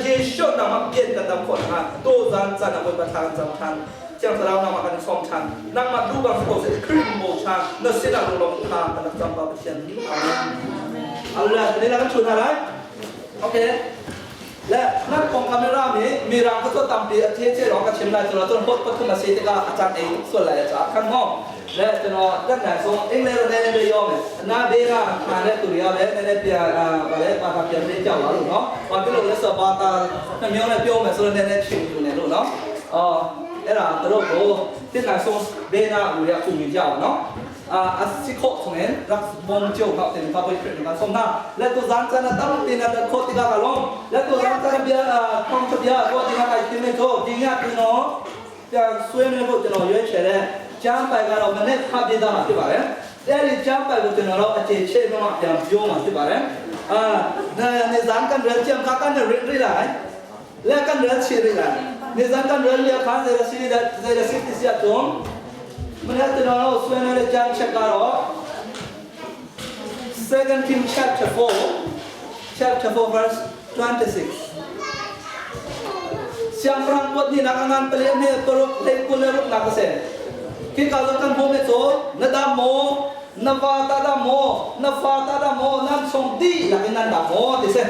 Jesuh nangmah pian kan dam khawh nakhnga tuzan caan ah Bawipa thla kan cam ṭhan. Thiang Thlarau nangmah kan in sawm ṭhan. Nangmah duh bang si ko seh, Khrih in bochan na sinah lunglawm thla kan rak cam Pa Pathian. Amen. Hallelujah. Kan kan chun hna lai. Okay. Le nan kong camera mi mirang ka tampi a the che lawng ka chim lai cu cun hot pathum a si tikah a caan ei tuk sual lai a caah khan maw le cun kan nai sung ing le ne ne be yo me na be na na le tu ya le ne ne pia ba le ba ta pia be chao la lu no ba ti lo le so ba ta na myo le pio me so ne ne chim tu ne lu no အဲ့ဒါတို့ကိုတင်နိုင်ဆုံးဘေးနာလူရကူညီကြအောင်နော်အာအစီခော့ဆုံးရင်รักบงเจียวเขาเป็นพระพุทธเจ้าสมนาและตัวจานจะนะตั้งตีนะโคติกาลงและตัวจานจะเบียท่องเบียก็ติกาไอติเมโตดิงะตีโนပြန်ဆွေးနွေးဖို့ကျွန်တော်ရွေးချယ်တဲ့ကျမ်းပိုင်ကတော့မနေ့ဖတ်ပြသားမှာဖြစ်ပါတယ်။အဲဒီကျမ်းပိုင်ကိုကျွန်တော်တို့အခြေချဲတော့ပြန်ပြောမှာဖြစ်ပါတယ်။အာနေဇန်ကန်ရချမ်ခကန်ရရီလာလဲကန်ရချီရီလာနေဇန်ကန်ရလျခါဇေရစီဇေရစီတိစီယတုံမနေ့ကျွန်တော်တို့ဆွေးနွေးတဲ့ကျမ်းချက်ကတော့ Second King chapter 4 chapter 4 verse 26 siang prang pot ni nakangan pali ne torok le kuleruk na kase ki ka kan ho me cho na da mo na va ta da mo na fa ta da mo nan song di la nan da mo ti se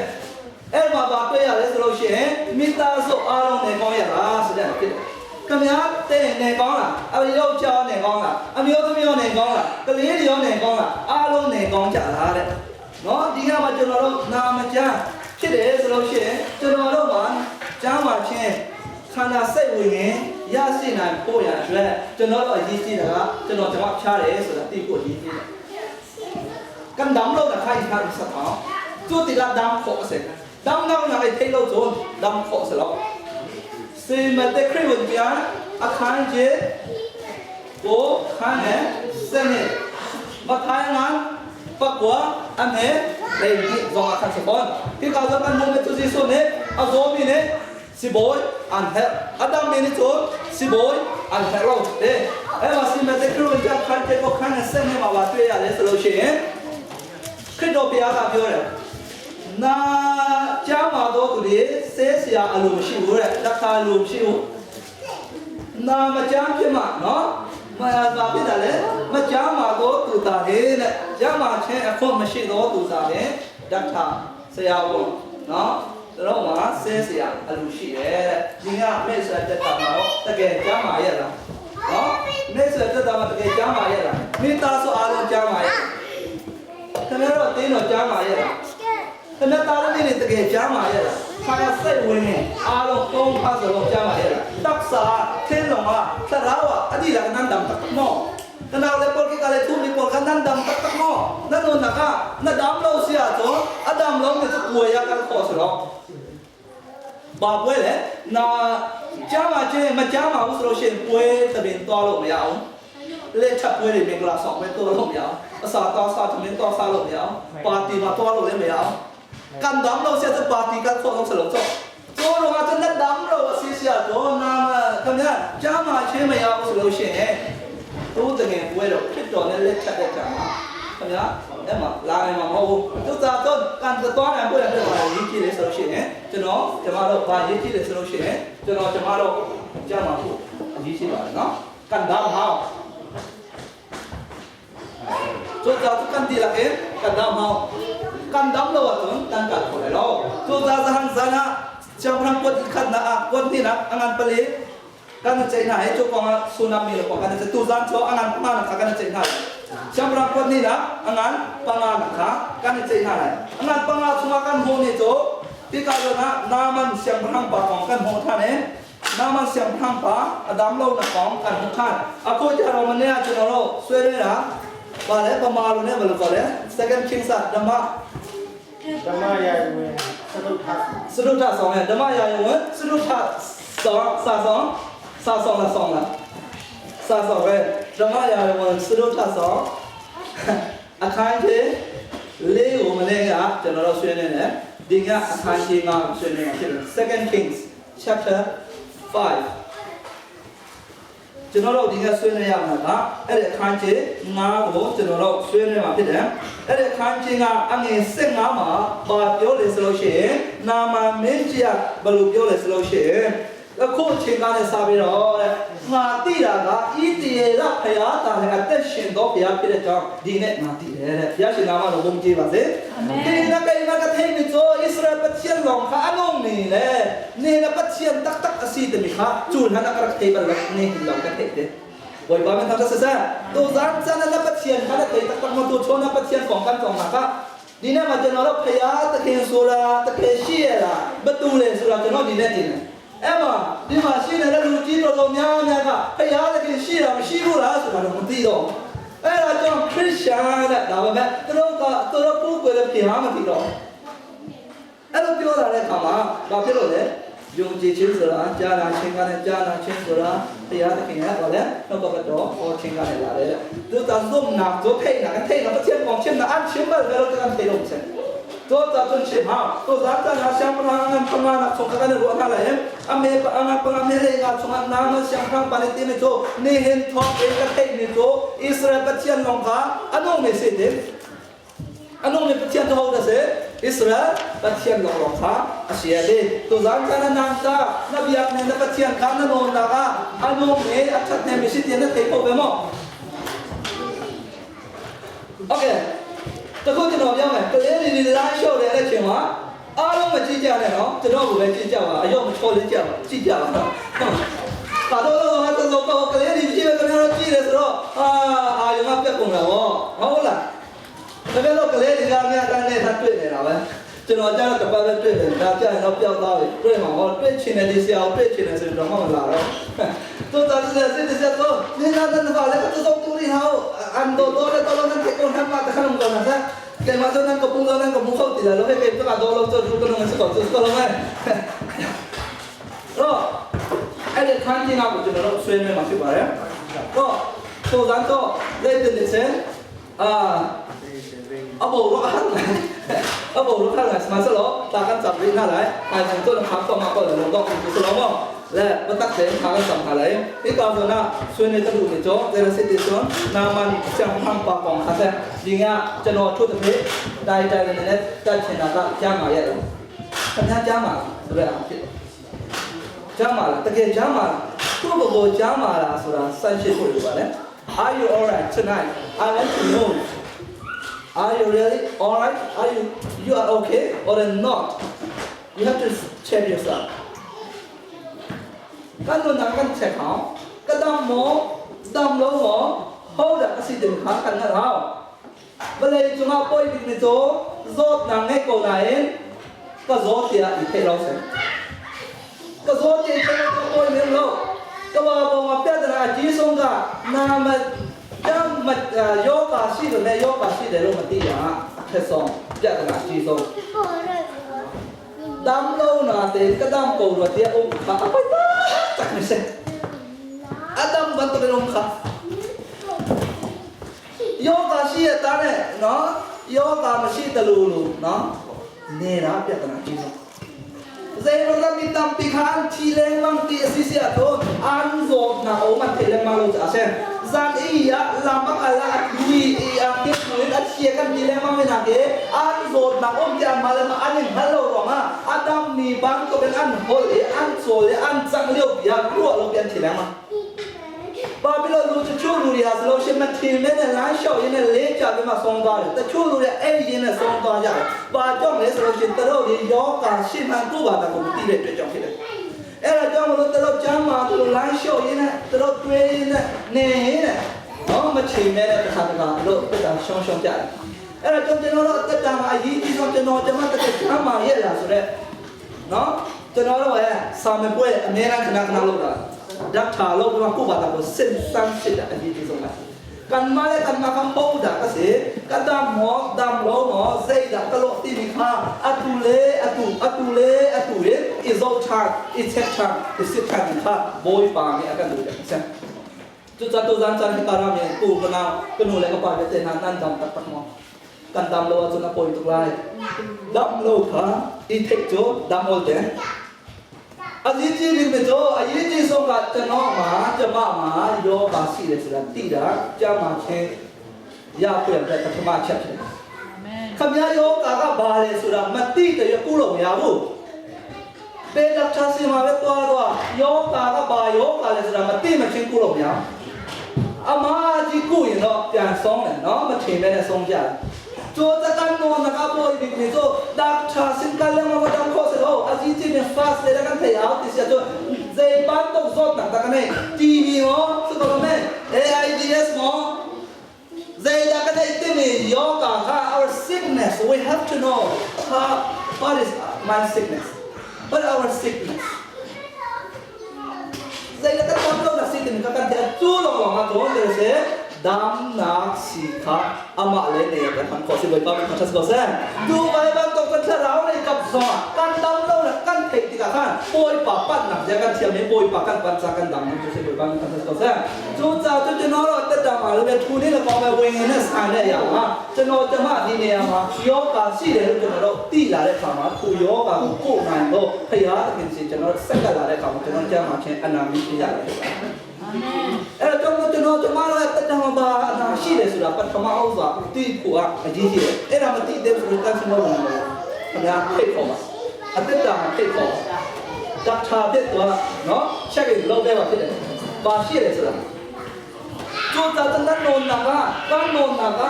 အဲ့မှာပါတွေ့ရလဲဆိုလို့ရှိရင်မိသားစုအားလုံးနေကောင်းရလားဆိုတဲ့ဖြစ်တယ်။ခင်ဗျားတဲ့နေကောင်းလားအယောက်ျားနေကောင်းလားအမျိုးသမီးရောနေကောင်းလားကလေးတွေရောနေကောင်းလားအားလုံးနေကောင်းကြလားတဲ့။နော်ဒီကမှာကျွန်တော်တို့နာမကျန်းဖြစ်တယ်ဆိုလို့ရှိရင်ကျွန်တော်တို့မှာကျမ်းမှာချင်းခန္ဓာစိတ်ဝိညာဉ်ရရှိနိုင်ဖို့ရအတွက်ကျွန်တော်တို့အရေးကြီးတာကကျွန်တော်ကျွန်မဖြားတယ်ဆိုတာသိဖို့အရေးကြီးတယ်။ကန်ဒမ်လို့ကခိုင်ထားစတာကျိုတိလာဒမ်ခေါ်စေဒမ်နောင်နာไอ้เทโลโจนဒမ်ခေါ်စလောစေမတခရဝန်ပြအခန်းကြီးကိုခန်းနဲ့စနေမထိုင်ငန်းပကွာအမေလေဒီဇောအခန်းစဘွန်ဒီကာဇကန်မမေသူစီဆိုနေအဇောမီနေစီဘိုအန်ဟဲအဒမ်မီနေချိုစီဘိုအန်ဟဲရောတဲ့အဲ့မှာစီမတခရဝန်ပြခန်းကြီးကိုခန်းနဲ့စနေမှာပါတွေ့ရလဲဆိုလို့ရှိရင်ခရစ်တော်ဘုရားကပြောတယ် နာကြားမှာတော့သူတွေဆဲဆရာအလိုမရှိဘူးတဲ့တခါလိုမရှိဘူးနာမကြားဖြစ်မှာနော်မသာဖြစ်တယ်လေမကြားမှာတော့သူတာလေတဲ့ကြားမှာချင်းအဖို့မရှိတော့သူတာလေတခါဆရာဝန်နော်တို့မှာဆဲဆရာအလိုရှိတယ်တဲ့ဒီကမဲ့ဆွဲတက်တာမှာတော့တကယ်ကြားမှာရဲ့လားနော်မဲ့ဆွဲတက်တာမှာတကယ်ကြားမှာရဲ့လားမိသားစုအားလုံးကြားမှာရဲ့ခင်ဗျားတို့တင်းတော့ကြားမှာရဲ့လား ခဏသားလေးတွေတကယ်ကြားมาရဲ့လားခါရစိတ်ဝင်နေအားလုံးသုံးဖတ်စလုံးကြားมาရဲ့လားတက်စာထင်းလုံးကသရာဝအဒီလာနန်ဒမ်တက်မောကနာလေပေါ်ကိကလေသူမီပေါ်ကနန်ဒမ်တက်တက်မောနနနကနဒမ်လို့စီအတော့အဒမ်လုံးနဲ့ပွေရကန်ခေါ်စလုံးဘာပွဲလဲနာကြားမှာချင်းမကြားမှာဘူးဆိုလို့ရှိရင်ပွဲတပင်သွားလို့မရအောင်လက်ချက်ပွဲတွေမင်္ဂလာဆောင်ပွဲသွားလို့မရအောင်အစာတော့စားသမင်းတော့စားလို့မရအောင်ပါတီမှာသွားလို့လည်းမရအောင် ကန်ဒမ်လို့ဆက်တဲ့ပါတီကခေါ်တော့ဆလုံးတော့ကျိုးတော့ကတနဒမ်လို့အစီအစီတော့နာမခင်ဗျာကြားမှာချင်းမရဘူးဆိုလို့ရှိရင်တိုးတငယ်ပွဲတော့ဖြစ်တော်နဲ့လက်ချက်တဲ့ကြာမှာခင်ဗျာအဲ့မှာလာနေမှာမဟုတ်ဘူးသူသာတော့ကန်တော့နိုင်ပွဲတဲ့ဘာရေးကြည့်လဲဆိုလို့ရှိရင်ကျွန်တော်ကျမတို့ဘာရေးကြည့်လဲဆိုလို့ရှိရင်ကျွန်တော်ကျမတို့ကြားမှာဖို့အရေးရှိပါတယ်နော်ကန်ဒမ်ဟောင်းကျိုးသာကန်တီလာကကန်ဒမ်ဟောင်း ကန်ဒမ်လို့တော့တန်ကခေါ်တယ်လို့ကျိုးသာဇဟန်ဇာနာချမ်ဖရန်ကွတ်ခတ်နာကွတ်နီနာအငန်ပလေကန်ချိနာဟဲချိုကောင်ဆူနာမီလောကန်ချတူဇန်ချိုအငန်ပနာခကန်ချိနာချမ်ဖရန်ကွတ်နီနာအငန်ပငါနာခကန်ချိနာအငန်ပငါဆုမကန်ဟိုနေချိုတိကာယောနာနာမန်ချမ်ဖရန်ပါကောင်ကန်ဟိုထာနေနာမန်ချမ်ဖရန်ပါအဒမ်လောနာကောင်ကန်ဟိုထာအခုကျတော့မနေ့ကကျွန်တော်တို့ဆွေးနွေးတာဘာလဲပမာလိုနဲ့ဘယ်လိုခေါ်လဲ second king စဓမ္မ ဓမ္မယာယဝင်သတုထ စရုထဆောင်ရဓမ္မယာယဝင်စရုထဆောင်စာဆောင်စာဆောင်လားဆောင်လားစာဆောင်ပဲဓမ္မယာယဝင်စရုထဆောင်အခန်းကြီးလေးကိုမနေ့ကကျွန်တော်တို့ဆွေးနွေးတယ်ဒီကအခန်းကြီးငါဆွေးနွေးမှာဖြစ်တယ် Second Kings chapter 5 ကျွန်တော်တို့ဒီကဆွေးနွေးရမှာကအဲ့ဒီအခန်းကြီး9ကိုကျွန်တော်တို့ဆွေးနွေးမှာဖြစ်တယ်အဲ့ဒီအခန်းကြီးကအငယ်15မှာဘာပြောလဲဆိုလို့ရှိရင်နာမမင်းကြီးကဘယ်လိုပြောလဲဆိုလို့ရှိရင်အခုအချိန်ကနေစပြီးတော့တဲ့ငါတိတာကဣတိယေလဖယားတာလည်းအသက်ရှင်တော်ဘုရားဖြစ်တဲ့ကြောင့်ဒီနေ့ငါတိတယ်တဲ့ဘုရားရှင်နာမတော်ဘုန်းကြီးပါစေဒီနေ့ကဲမကထိန်နေဆိုဣသရေလပချင်လောင်ခအနုံနေလေနေလပချင်တက်တက်အစီတမိခကျူဟနကရခေဘလနေလောင်ကတဲ့တဲ့ဝိဘာမထဆဆတူဇန်ဇန်လပချင်ခတဲ့တက်တက်မတူချောနာပချင်ကောင်ကန်ကောင်နာကဒီနေ့မှာကျွန်တော်တို့ဖယားသခင်ဆိုတာတကယ်ရှိရလားဘတူလဲဆိုတာကျွန်တော်ဒီနေ့တင်တယ်အဲ့မှာဒီမှာရှိနေတဲ့လူကြီးတော်တော်များများကဖယားသခင်ရှိတာမရှိဘူးလားဆိုတာတော့မသိတော့အဲ့ဒါကြောင့်ခရစ်ယာန်တဲ့ဒါပေမဲ့သူတို့ကသူတို့ကိုယ်ကိုယ်လည်းဖျားမသိတော့အဲ့လိုပြောလာတဲ့အခါမှာဘာဖြစ်လို့လဲယုံကြည်ခြင်းဆိုတာကြားနာခြင်းကလည်းကြားနာခြင်းဆိုတာတရားသခင်ရဲ့ဟောလဲနှုတ်ကပတ်တော်ဟောခြင်းကလည်းလာတယ်သူတန်ဆုံးနာသူဖိနာကထိနာပချင်းပေါချင်းနာအချင်းဘယ်လိုကံထိလို့ဆက်ตัวตาจนเฉพาตัวสามตานาช่างพลังงานพงานสงกันรู้อะไรเห็นอเมปะงานปะเมเลงานสงานนามาช่างพลังปาเลตินโจนี่เห็นทองเอกเทนี่โจอิสราเอลปัจเจียนลงกาอันนู้นไม่เสด็จอันนู้นไม่ปัจเจียนตัวเดเสอิสราเอลปัจเจียนลงลงคาอาเซียเดตัวสามตานานตานบีอักเนนปัจเจียนคานนนดาอันนู้นไม่อัจฉริยะไม่สิเตียนเทโกเบมอโอเคတခုကျွန်တော်ပြောမယ်ကလေးတွေလမ်းလျှော့တဲ့အချိန်မှာအားလုံးမကြည့်ကြနဲ့နော်ကျွန်တော်ကပဲကြည့်ကြပါအယောမချောလေးကြပါကြည့်ကြပါနော်ပါတော့တော့တော့တော့ကလေးတွေကြည့်တယ်ခင်ဗျားတို့ကြည့်တယ်ဆိုတော့အာအာယုံကပြက်ကုန်တာဗောဟုတ်လားတကယ်တော့ကလေးတွေကများတန်းနဲ့ထပ်တွေ့နေတာပဲကျွန်တော်ကြတော့တပတ်ပဲတွေ့တယ်ဒါကြရင်တော့ပျောက်သွားပြီတွေ့မှာဗောတွေ့ချင်တယ်ဒီဆရာကိုတွေ့ချင်တယ်ဆိုရင်တော့မလာတော့သူတော်တယ်စစ်စစ်တော့နေလာတဲ့ဘာလဲတော့တူရီဟောအန်တော့တော့တော့တော့တဲ့ကောင်ဟမ်မတခါလုံးကောင်ဆာကဲမတော့နကပူတော့နကမူခေါတီလာလို့ဟဲ့ကတော့တော့တော့တူကတော့စကောစကောလုံးမဲတော့အဲ့ဒီခန်းကြီးကကျွန်တော်တို့ဆွေးနွေးမှာဖြစ်ပါတယ်တော့ဆိုတော့လက်တဲ့စင်အာအဘောရောဟန်အဘောရောဟန်စမဆလောတာကန်စပ်ရင်းလာအိုင်ဆန်တော့ခါတော့မပေါ်လို့တော့ဆလောမောလဲပတက်တဲ့ခါကစပ်ခါလိုက်ဒီကောင်ကဆွေးနွေးတဲ့လူတွေကြောတဲ့စစ်တဲ့ဆွနာမန်ချမ်ဟမ်ပါကောင်ခါတဲ့ဒီကကျွန်တော်ထုတ်တဲ့တိုင်တိုင်နဲ့တက်ချင်တာကကြားမှာရတယ်ခင်ဗျားကြားမှာဆိုရအောင်ဖြစ်ကြားမှာလားတကယ်ကြားမှာလားကိုယ့်ကိုယ်ကိုကြားမှာလားဆိုတာစမ်းရှိဖို့လိုပါလေ Are you alright tonight? I want to know. Are you really alright? Are you you are okay or not? You have to check yourself. ကန်လို့နာကန်ချက်အောင်ကဒမ်မောဒမ်လောမောဟောဒါအစီတင်ခါကန်နာဟောဘလေကျမပွိဒီနေတော့ဇောနာငဲကိုနိုင်ကဇောတီအထေလောစကဇောတီအထေလောပွိနေလောကဘာပေါ်မှာပြဒနာအကြီးဆုံးကနာမတမယောဂရှိတယ်နဲ့ယောဂရှိတယ်လို့မသိရအခက်ဆုံးပြဒနာအကြီးဆုံးဒမ်လောနာတဲ့ကဒမ်ကိုရတဲ့အုံခါအပိုတာတက်နေစအဒမ်ဘန်တလုံးခါယောဂရှိရတဲ့နော်ယောဂမရှိတလို့လို့နော်နေတာပြဒနာကြီးဆုံးဇေရမီတမ်ပိခန်ချီလေမန်တီစီစီအတော့အန်ဇောနာအိုမန်တေလေမလို့အဆန်ဇန်အီယာလာမကလာဝီအီအကိမလအချီကန်ဒီလေမမနာကေအန်ဇောနာအုံကြမလမအနင်ဟလောရောမအဒမ်နီဘန်တော့အန်ဟောလေအန်ဆိုလေအန်ဇန်လျောပြရောလောပြန်ချီလေမဘာဖြစ်လို့လူတချို့လူတွေဟာဆိုလို့ရှိရင်မထင်မဲ့နဲ့လမ်းလျှောက်ရင်းနဲ့လေးကြပြီးမှဆုံးသွားတယ်တချို့လူတွေအဲ့ရင်းနဲ့ဆုံးသွားကြတယ်။ဘာကြောင့်လဲဆိုလို့ရှိရင်တို့ဒီယောဂရှင်းမှန်ကိုပါတာကိုမသိတဲ့အတွက်ကြောင့်ဖြစ်တယ်။အဲ့ဒါကြောင့်မလို့တို့ကျမ်းမာတို့လမ်းလျှောက်ရင်းနဲ့တို့တွေးရင်းနဲ့နေရင်းနဲ့တော့မချိန်မဲ့တဲ့တစ်ခါတခါတို့ပြတာရှုံရှုံကြတယ်။အဲ့ဒါကြောင့်ကျွန်တော်တို့အသက်တာမှာအရေးကြီးဆုံးကျွန်တော်ကျွန်မတက်တဲ့ကျမ်းမာရဲ့လားဆိုတော့နော်ကျွန်တော်တို့ရဲ့စာမပွဲအများအားခဏခဏလုပ်တာဒေါက်တာလို့ပြောကိုပါတာကိုစဉ်းစားစစ်တာအရေးကြီးဆုံးပါကန်မလေးကန်မကဟောတာကစေကဒမောဒမ်လောမောဇေဒါကလောတိမိခာအတူလေအတူအတူလေအတူလေအဇောချာအချက်ချာအစစ်ချာခါဘိုးပါမေအကန်တို့ဆက်จุดจัตุจันจันที่การามเนี่ยกูกนาวกนูเลยก็ปาเตนันนั่นดำตักตักมอกันดำโลจนปอยตุกลายดำโลค่ะอีเทคโจดำโอเต အရေးကြီးတယ်မကြောအရေးကြီးဆုံးကကျွန်တော်မှာကျမမှာယောဂရှိတယ်ဆိုတာသိတာကြားမှာချင်းရဖွင့်တဲ့ပထမချက်ဖြစ်တယ်။ခမရယောဂကဘာလဲဆိုတာမသိတဲ့ကုလို့မရဘူး။ပေဒေါက်တာစီမှာပဲတွားတော့ယောဂကဘာယောဂလဲဆိုတာမသိမချင်းကုလို့မရဘူး။အမားကြီးကုရင်တော့ပြန်ဆုံးတယ်နော်မထင်ပဲနဲ့ဆုံးကြတယ်။ကျိုးတကန်နိုနကပေါ်ဒီကိဆိုဒေါက်တာစင်ကလည်းမဝတန်ခေါ်စလို့အကြီးကြီးနဲ့ fast လေကန်ထေအောင်တိစရတော့ဇေဘန်တော့ဇော့တန်တကနေ TV မောစကောမဲ AIDS မောဇေဒကနေတင်မယောဂဟာ our sickness, we have to know how, what is my sickness, what our sickness. ဇေဒကတမ်လို့နစီတင်ကကန်တဲ့ကျူလောငါတော့တယ်စေဒမ်နာစီခာအမလေးနေရတဲ့ခန်ခေါ်စီဘိုင်ပါမခတ်စကောဆန်ဒူဘိုင်ဘန်တော့ကထရောင်းနေကပ်စောကန်ဒမ်လို့ကန်ထိတ်တိကခန်ပိုိပါပတ်နာကြကန်ချေမေပိုိပါကန်ပတ်စာကန်ဒမ်နစီဘိုင်ပါမခတ်စကောဆန်ကျူစာကျွန်တော်တော့တက်တာမှာလည်းထူနေလည်းကောင်းပဲဝင်နေဆန်တဲ့ရမှာကျွန်တော်ကျမဒီနေရာမှာယောဂရှိတယ်လို့ကျွန်တော်တို့သိလာတဲ့အခါမှာခုယောဂကိုကိုယ်နိုင်တော့ဖရာသခင်စီကျွန်တော်ဆက်ကလာတဲ့အခါမှာကျွန်တော်ကျမ်းမှာချင်းအနာမင်းပြရတယ်ဖြစ်ပါတယ် အဲ့တော့ကျွန်တော်ကျွန်တော်ကျမတို့ရဲ့တတမဘာအနာရှိတယ်ဆိုတာပထမအောင်စွာတိဖို့ကအကြီးကြီးတယ်အဲ့ဒါမတိတဲ့ဆိုတော့တတ်စမောဘူးခင်ဗျာဖိတ်ခေါ်ပါအသက်တာဖိတ်ခေါ်ဒေါက်တာဖြစ်သွားနော်ချက်ကြီးလောက်တဲ့ပါဖြစ်တယ်ဘာရှိတယ်ဆိုတာကျိုးတာတန်နုံနာကကနုံနာက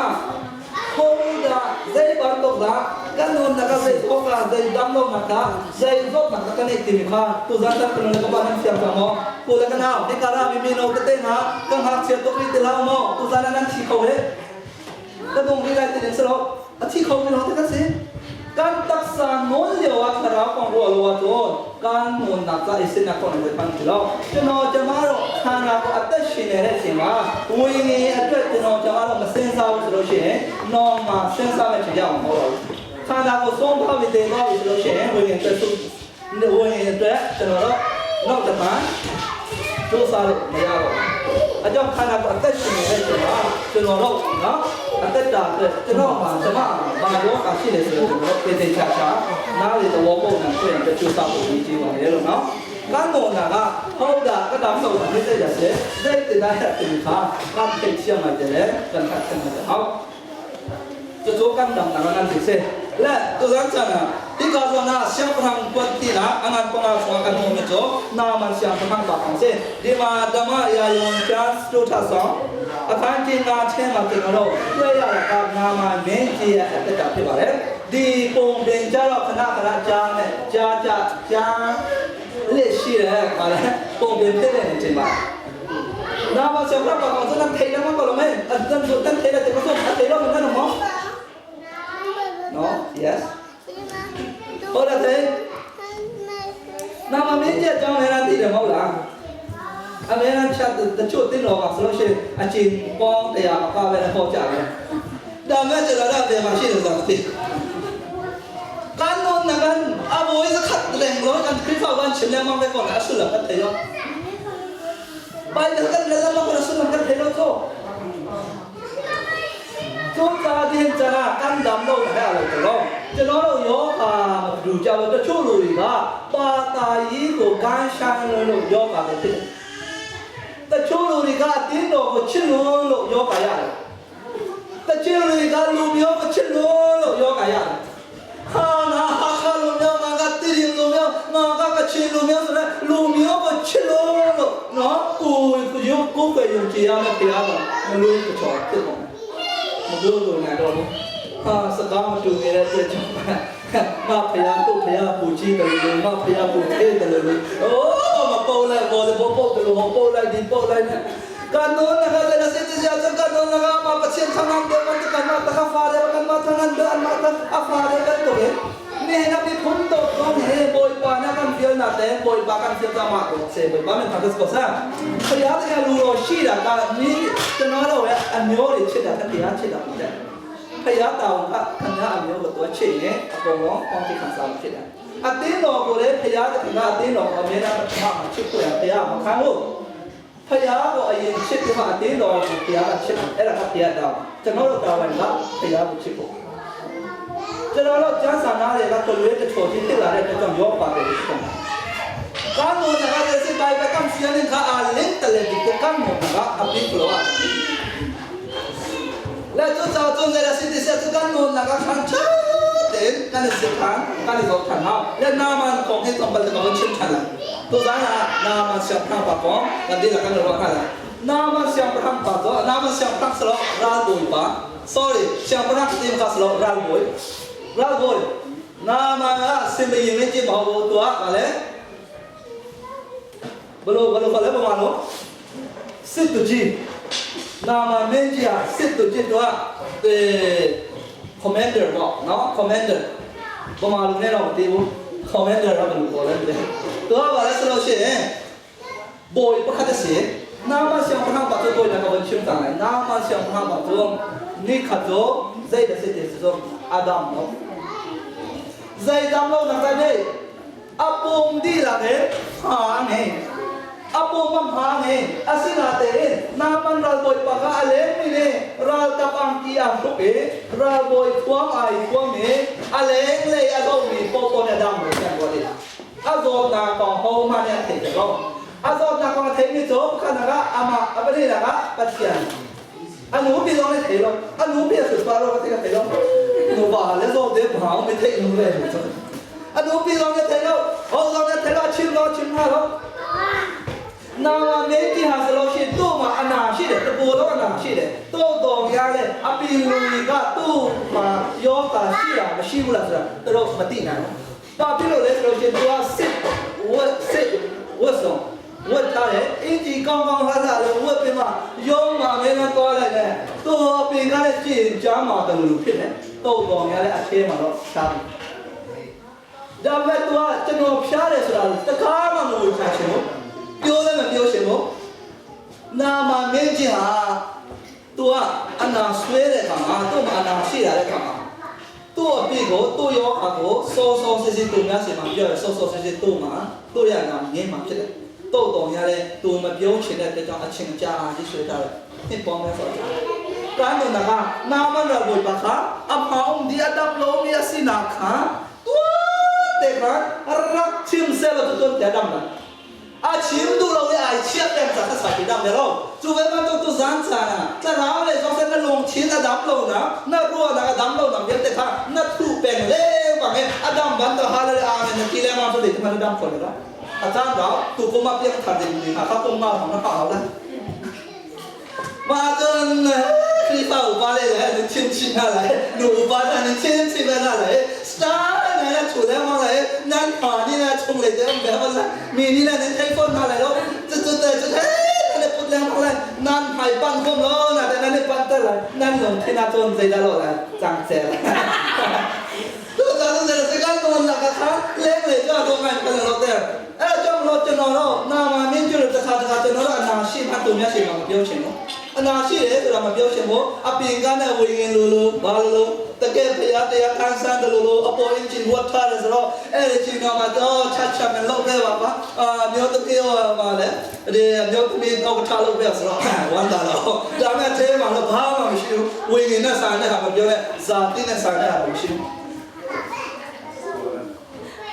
ခေါ်တာဇေဘန်တော့လာကနုံနာကဇေဟောကဇေဒမ်နောနာကဇေဇောနာကကနေတိမခတူဇာတာကနုံကဘာနန်ဆီယမ်ကမောကိုလကနာဒီကာရာမီမီနောတတေနာကံဟာချေတော့ကတိလာမောတူဇာနာနန်ချီခေါ်ဟဲကဒုံရိလိုက်တဲ့စလောအချီခေါ်မလို့တကစေကန်တက်ဆာနိုလျောခရာကောင်ရောလောတော့ကန်မွန်နာကအိစနာကောင်ဝေပန်ကလောကျွန်တော်ကျမတို့ခန္ဓာကိုအသက်ရှင်နေတဲ့အချိန်မှာဝိညာဉ်အတွက်ကျွန်တော်ကျမတို့မစင်စားဘူးဆိုလို့ရှိရင်နော်မှာစဉ်းစားမဲ့ချိန်ရအောင်မဟုတ်ပါဘူးခန္ဓာကိုဆုံးဖောက်ပြီးတည်သွားပြီဆိုလို့ရှိရင်ဝိညာဉ်အတွက်သူဝိညာဉ်အတွက်ကျွန်တော်တို့နောက်တစ်ခါစူးစားလို့မရတော့အကြောင်းခန္ဓာကိုအသက်ရှင်နေတဲ့အချိန်မှာကျွန်တော်တို့နော်အသက်တာအတွက်ကျွန်တော်မှာဓမ္မဘာယောဂရှိတယ်ဆိုတော့ကျွန်တော်တို့ပေသေးချာချာနားလေသဘောပေါက်နေတွေ့ရင်ကြိုးစားဖို့ကြီးကြီးပါလေလို့နော်ကံတော်နာကဟုတ်တာကတောင်တော်နေတဲ့ရစေတဲ့တဲ့တဲ့တင်ခါကံထိတ်ချမှာတယ်ကံထက်မှာတယ်ဟုတ် 就做干当那个难题噻。来，都让讲啊，你告诉那小不堂关地啦，俺俺讲啊，说干我们做，那么小不堂把房噻，你嘛他妈要用家做他上，啊，看见那钱嘛，这个喽，对呀，个那么面积也得到对吧嘞？ဒီပုံပင်ကြတော့ခဏခဏကြားနဲ့ကြားကြကြားလက်ရှိတယ်ခါလဲပုံပင်ဖြစ်နေတယ်ချိန်ပါနာမဆောကပါကောင်စနထေလမကလမဲအဒန်ဆိုတန်ထေလတဲ့ကဆိုအထေလမနမော No? Yes? ဟုတ်တယ်နာမမင်းကြီးအကြောင်းလည်းသိတယ်မဟုတ်လားအမေကချက်တချို့တင်တော့ပါဆိုလို့ရှိရင်အချင်းပေါင်းတရားမကပဲနဲ့ဟောကြတယ်ဒါမဲ့ကျွန်တော်တို့ပြန်မရှိတယ်ဆိုတော့သိကန်နုံနကန်အဘိုးစခတ်တယ်လို့ကန်ခရစ်ဖာဝန်ချင်လမောင်းတဲ့ကောအဆူလကတဲ့ရောပိုင်ကန်လလမောကဆူလကတဲ့ရောဆိုကျုံသားတဲ့ဇာကန်ဒမ်လို့ဟဲ့လို့တော့ကျွန်တော်တို့ယောဂါမတူကြဘူးတချို့လူတွေကပါတာကြီးကိုကန်းဆိုင်လို့ယောဂါပဲဖြစ်တယ်တချို့လူတွေကအတင်းတော်ကိုချစ်လို့လို့ယောဂါရတယ်တချို့လူတွေကလူမျိုးကိုချစ်လို့လို့ယောဂါရတယ်ဟာငါဟာခလူမျိုးငါကတိရင်လူမျိုးငါကကချင်လူမျိုးဆိုတော့လူမျိုးကိုချစ်လို့လို့နော်ကိုကိုယုံကိုပဲယုံကြည်ရမယ်တရားတော်မလို့တချောဖြစ်ကုန်မလို့လို့နေတော့ဘူးဟာစကားမတူနေတဲ့အတွက်ကြောင့်ငါဖျားတို့ဖျားပူကြည့်တယ်လို့ငါဖျားပူထဲတယ်လို့အိုးမပေါ်လိုက်ပေါ်တယ်ပေါ်ပေါ်တယ်လို့ပေါ်လိုက်ဒီပေါ်လိုက်နဲ့ kanon naga na si siya sa kanon naga mapatsin tangan de man kan ma ta fa de kan ma tangan de an ma ta a fa de kan to he ne na bi phun to ko he boy pa na kan feel na te boy pa kan feel ta ma ko se boy pa men ta ko sa ဖယားတဲ့လူတော်ရှိတာကမိကျွန်တော်တို့ရဲ့အမျိုးတွေချစ်တာတတရားချစ်တာဟုတ်တယ်ဖယားတောင်ကခဏအမျိုးကိုတော့ချစ်ရင်အကုန်လုံးပေါင်းသိခံစားဖြစ်တယ်အတင်းတော်ကိုလည်းဖယားတဲ့ကအတင်းတော်ကိုအများအားပထမမှာချစ်ဖို့ရဖယားမခံဘူး ဖယားကိုအရင်ချစ်ပြီးမှအတင်းတော်ကိုဖယားကချစ်တယ်အဲ့ဒါကဖယားတောင်းကျွန်တော်တို့တာဝန်ကဖယားကိုချစ်ဖို့ကျွန်တော်တို့ကျမ်းစာနာတွေကကလွေးတချို့ချင်းဖြစ်လာတဲ့အတွက်ကြောင့်ရောပါတယ်လို့ဆိုတယ်က Kan nawl nak ah si Bible kan fian in kha aa ling tale dik te kan nawl nak ah a bik lo ah. Le cu ca cun le si ti sia cu kan nawl nak ah khan ṭha tein kan i sik than, kan i zoh than hau. Le Naaman kong hi tlawmpal te ka vun chim than lai. Tuzaan ah Naaman siangpahrang pa kong kan dihlak kan i ruah hna lai. Naaman siangpahrang pa cu Naaman siangpahrang si lo ralbawi pa. Sorry, siangpahrang tim kha si lo ralbawi. Ralbawi. Naaman ah simei in ti mau tuah ka le balo balo ka le ba lo sit tu ji Naaman men ji ah sit tu ji tuah te commander bo no commander ba ma lu ne lo ti u commander ra ba lu ko le te tuah ba le slo she bawi pakhat a si. Naaman siangpahrang pa cu bawi na ka von chim cang lai. Naaman siangpahrang pa cu ni khat cu zei dah si ti cu a dam lo. Zei dam lo nak dah nei? A pum dihlak in hma a ngei. A pum a hma ngei. Asinatein Naaman ralbawi pa kha a lengmi nih ralkap angki aa hruk i ralbawi thuam ai thuam i a lenglei a zohmi paohpaoh nih a dam lo tiah an ruah dih. A zawtnak kong hohmanh nih an thei ve lo. A zawtnak kong a theimi cu pakhatnak ah amah, a pahnihnak ah Pathian. A nupi zong nih thei lo. A nupi a sut pa lo ka thei lo. Nupa le zawt de hmang mi theih nu le nu. A nupi zong nih thei lo. Ho zong nih thei lo. A chim lo, a chim hna lo. Nama me ti ha salo shi tu ma ana shi de tu lo ana shi de to dong ya le api lui ga tu ma yo ta shi la ma shi bu la sa to ma ti na ဘာဖြစ်လို့လဲဆိုလို့ရှိရင် तू ကစစ်ဝတ်စစ်ဝတ်ဆောင်ဝတ်ထားတယ်အင်ကြီးကောင်းကောင်းလှလှလေးဝတ်ပြီးမှရုံးမှာမင်းနဲ့သွားလိုက်တယ်သူအပင်ကလည်းကြည်ကြားမှာတလူဖြစ်တယ်တုတ်တော်များလည်းအထဲမှာတော့ဖြားတယ်ဒါပေမဲ့ तू ကကျွန်တော်ဖြားတယ်ဆိုတာတကားမှမဝင်ချင်ဘူးပြောလည်းမပြောချင်ဘူးနာမမင်းကြီးဟာ तू ကအနာဆွဲတဲ့ခါမှာသူ့မှာအနာရှိလာတဲ့ခါမှာ သူ့အပြစ်ကိုသူ့ယောဂါကိုစောစောစစ်စစ်သူများစီမှာပြောရစောစောစစ်စစ်သူ့မှာသူ့ရနာငင်းမှာဖြစ်တယ်။တုတ်တော်များလဲသူမပြောချင်တဲ့အတွက်ကြောင့်အချင်းကြာကြီးဆွဲထားတယ်။နှစ်ပေါင်းများစွာကြာ။ကာနုနာကနာမနဘိုပါခာအဖောင်းဒီအဒမ်လုံးမြစီနာခာတူတေခါရတ်ချင်းဆဲလို့တူတဲ့ဒမ်လာ A chim duh lo i ai chiat peng ca kha saupi dam ve lo. Cu ve bantuk cu zan caan ah thlarau lei zong seh na lungthin a dam lo nak, na ruahnak a dam lo nak vialte kha na thuh peng lengmang i a dam bantuk hallelujah amen na ti lengmang cu zeitik hmanh na dam kho lo. A caan rau tu kum ah piang thar ding mi hna kha kum nga hmang na phak lo lai. Mah cun Khrihfa upa le le nan chim chih hna lai, nu upa hna nan chim chih ve hna lai, star nan a thu lengmang lai, nan pa nih na chung lei te um ve hon lai, mi nih nan in thei fawn hna lai lo, cucu te cu he nan i put lengmang lai, nan hmai pan khom lo, na te nan i pan ter lai, nan lungthin ah cun zeidah lo lai, cangcel. Tutan cu zei kan nawn nak ah khan lenglei cu a dawh ngai kan lo ter. Eh chong lo chu no lo na ma min chu ta kha ta kha chu no lo na shi ma tu nya shi ma pyo chen mo. Na shi le tu ma pyo chen mo. A ping ka na wi ngin lu lu ba lu ta ke phe ya te ya kan san ta lu lu a po in chin huat tha le so eh le chin no ma to cha cha men lo pe wa pa. A myo ta ke wa ma le de myo ta mi no ka tha lo pe so wan da lo. Da me the ma lo ba ma shi wi ngin na sa ne ha ma pyo le za ti ne sa ne ha ma shi.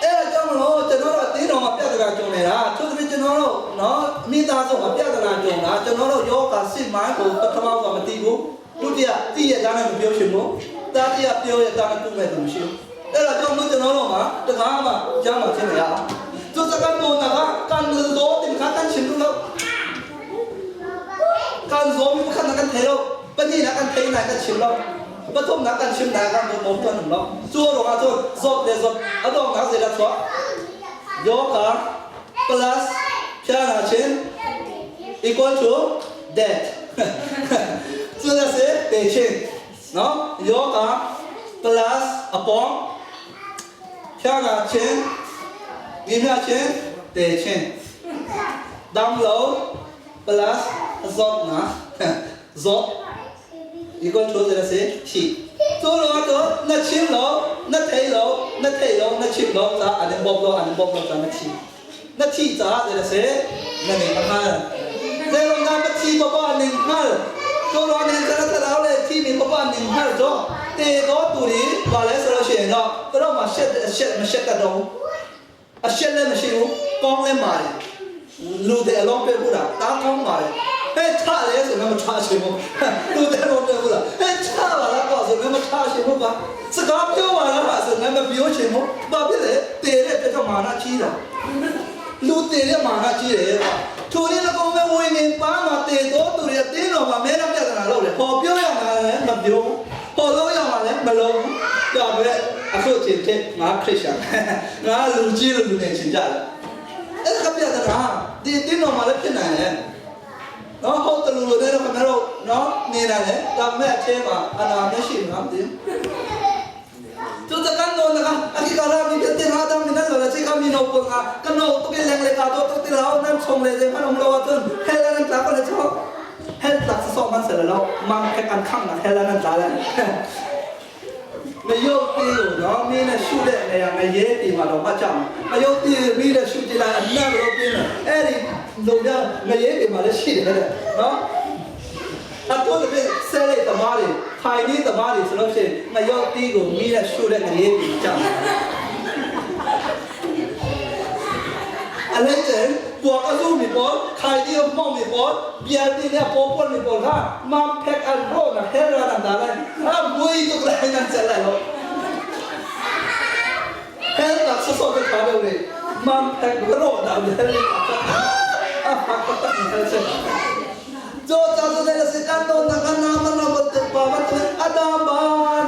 အဲ့ဒါကြောင့်မလို့ကျွန်တော်တို့အသေးတော်မှာပြဿနာကြုံနေတာသူသဖြင့်ကျွန်တော်တို့နော်မိသားစုမှာပြဿနာကြုံတာကျွန်တော်တို့ယောဂစစ်မိုင်းကိုပထမကမသိဘူးဒုတိယသိရတာနဲ့မပြောချင်ဘူးတတိယပြောရတာနဲ့တူမဲ့သူမရှိဘူးအဲ့ဒါကြောင့်လို့ကျွန်တော်တို့မှာတကားမှကြားမှဖြစ်နေရအောင်သူစကားပေါ်တာကကန်လို့တင်ခါကန်ရှင်လို့ကန်ဇောမခဏကန်ထဲလို့ပဏိနာကန်ထဲနိုင်ကန်ရှင်လို့ Pathumnak kan chimnak ah kan tuan um lo. Cu ruangah cun zawt le zawt a donghnak zeidah chuak? Yoga plus phiana chin equal to death. Cu a si te chin. No? Yoga plus apong phiana chin ngimya chin te chin. Dam lo plus zawtnak zawt equal to zei si thi cu lo ah na chim lo na thei lo na thei lo na chim lo ca an in bawm lo an in bawm lo ca na thi na thi caah zei si na ning a hngal zei na ma thi papa ning hngal cu lo ning kana thlarau le thi mi papa ning hngal cu te do tu ri ba le salo she no tro ma shet shet ma shet ka dong a shet le ma shi u ကောင်းလဲမာတယ်လူတဲ့အလုံးပဲဘူးလားတားကောင်းမာတယ်ဟဲ့ချလဲဆိုတော့မချချင်ဘူးလူတဲ့လုံးပဲဘူးလားဟဲ့ချပါလားကွာဆိုတော့မချချင်ဘူးကွာစကားပြောပါလားဆိုတော့မပြောချင်ဘူးဘာဖြစ်လဲတေတဲ့တက်တော့မာနာကြီးတာလူတေတဲ့မာနာကြီးတယ်ကွာထိုနည်း၎င်းပဲဝိညာဉ်ပါမှာတေတော့သူတွေတင်းတော်မှာမဲရပြဿနာလုပ်တယ်ဟောပြောရမှာလည်းမပြောဟောလို့ရမှာလည်းမလုံးကြောက်ပဲအခုချိန်ဖြစ်ငါခရစ်ယာန်ငါလူကြီးလူနေချင်ကြတယ်အဲ့ဒါပြဿနာဒီတင်းတော်မှာလည်းဖြစ်နိုင်တယ်နော်ဟုတ်တယ်လို့လည်းတော့ခင်ဗျားတို့နော်နေနိုင်တယ်ဒါပေမဲ့အထဲမှာအနာမရှိဘူးနော်မသိဘူး 就这干多那个，啊去搞啦，你别电话当面那落来，这个面老本啊，跟老都给两个搞多都得老，咱从来这反正老啊真，黑来咱咋过来错，黑咋是说满死了老，忙开干抗了，黑来咱咋了？မယုတ်သေးဘူးနော်မင်းနဲ့ရှုတဲ့နေရာငရဲတီမှာတော့မကြောက်မယုတ်သေးမင်းနဲ့ရှုကြည့်လိုက်အနက်တော့ပြင်းတယ်အဲ့ဒီလုံရငရဲတီမှာလည်းရှိတယ်တဲ့နော်အတော့လည်းဆဲလိုက်တမားတွေခိုင်နေတမားတွေဆိုလို့ရှိရင်မယုတ်သေးကိုမင်းနဲ့ရှုတဲ့ငရဲတီကြောက်အလဲကျန်ပွားအစုမီပေါ်ခိုင်ဒီမောင်မီပေါ်ဗျာဒီနဲ့ပေါ်ပေါ်မီပေါ်ဟာမမ်ဖက်အရောနာဟဲရာနန်ဒါလိုက်အမွေးတုကလိုက်နန်ချက်လိုက်လို့ဟဲတာဆောဆောတဲ့ခါပဲလေမမ်ဖက်ရောနာဟဲရာအဖတ်တတ်နေချက်ဇောဇာဇောစကန်တော့နကနာမနဘတ်ပါဘတ်အဒါဘာ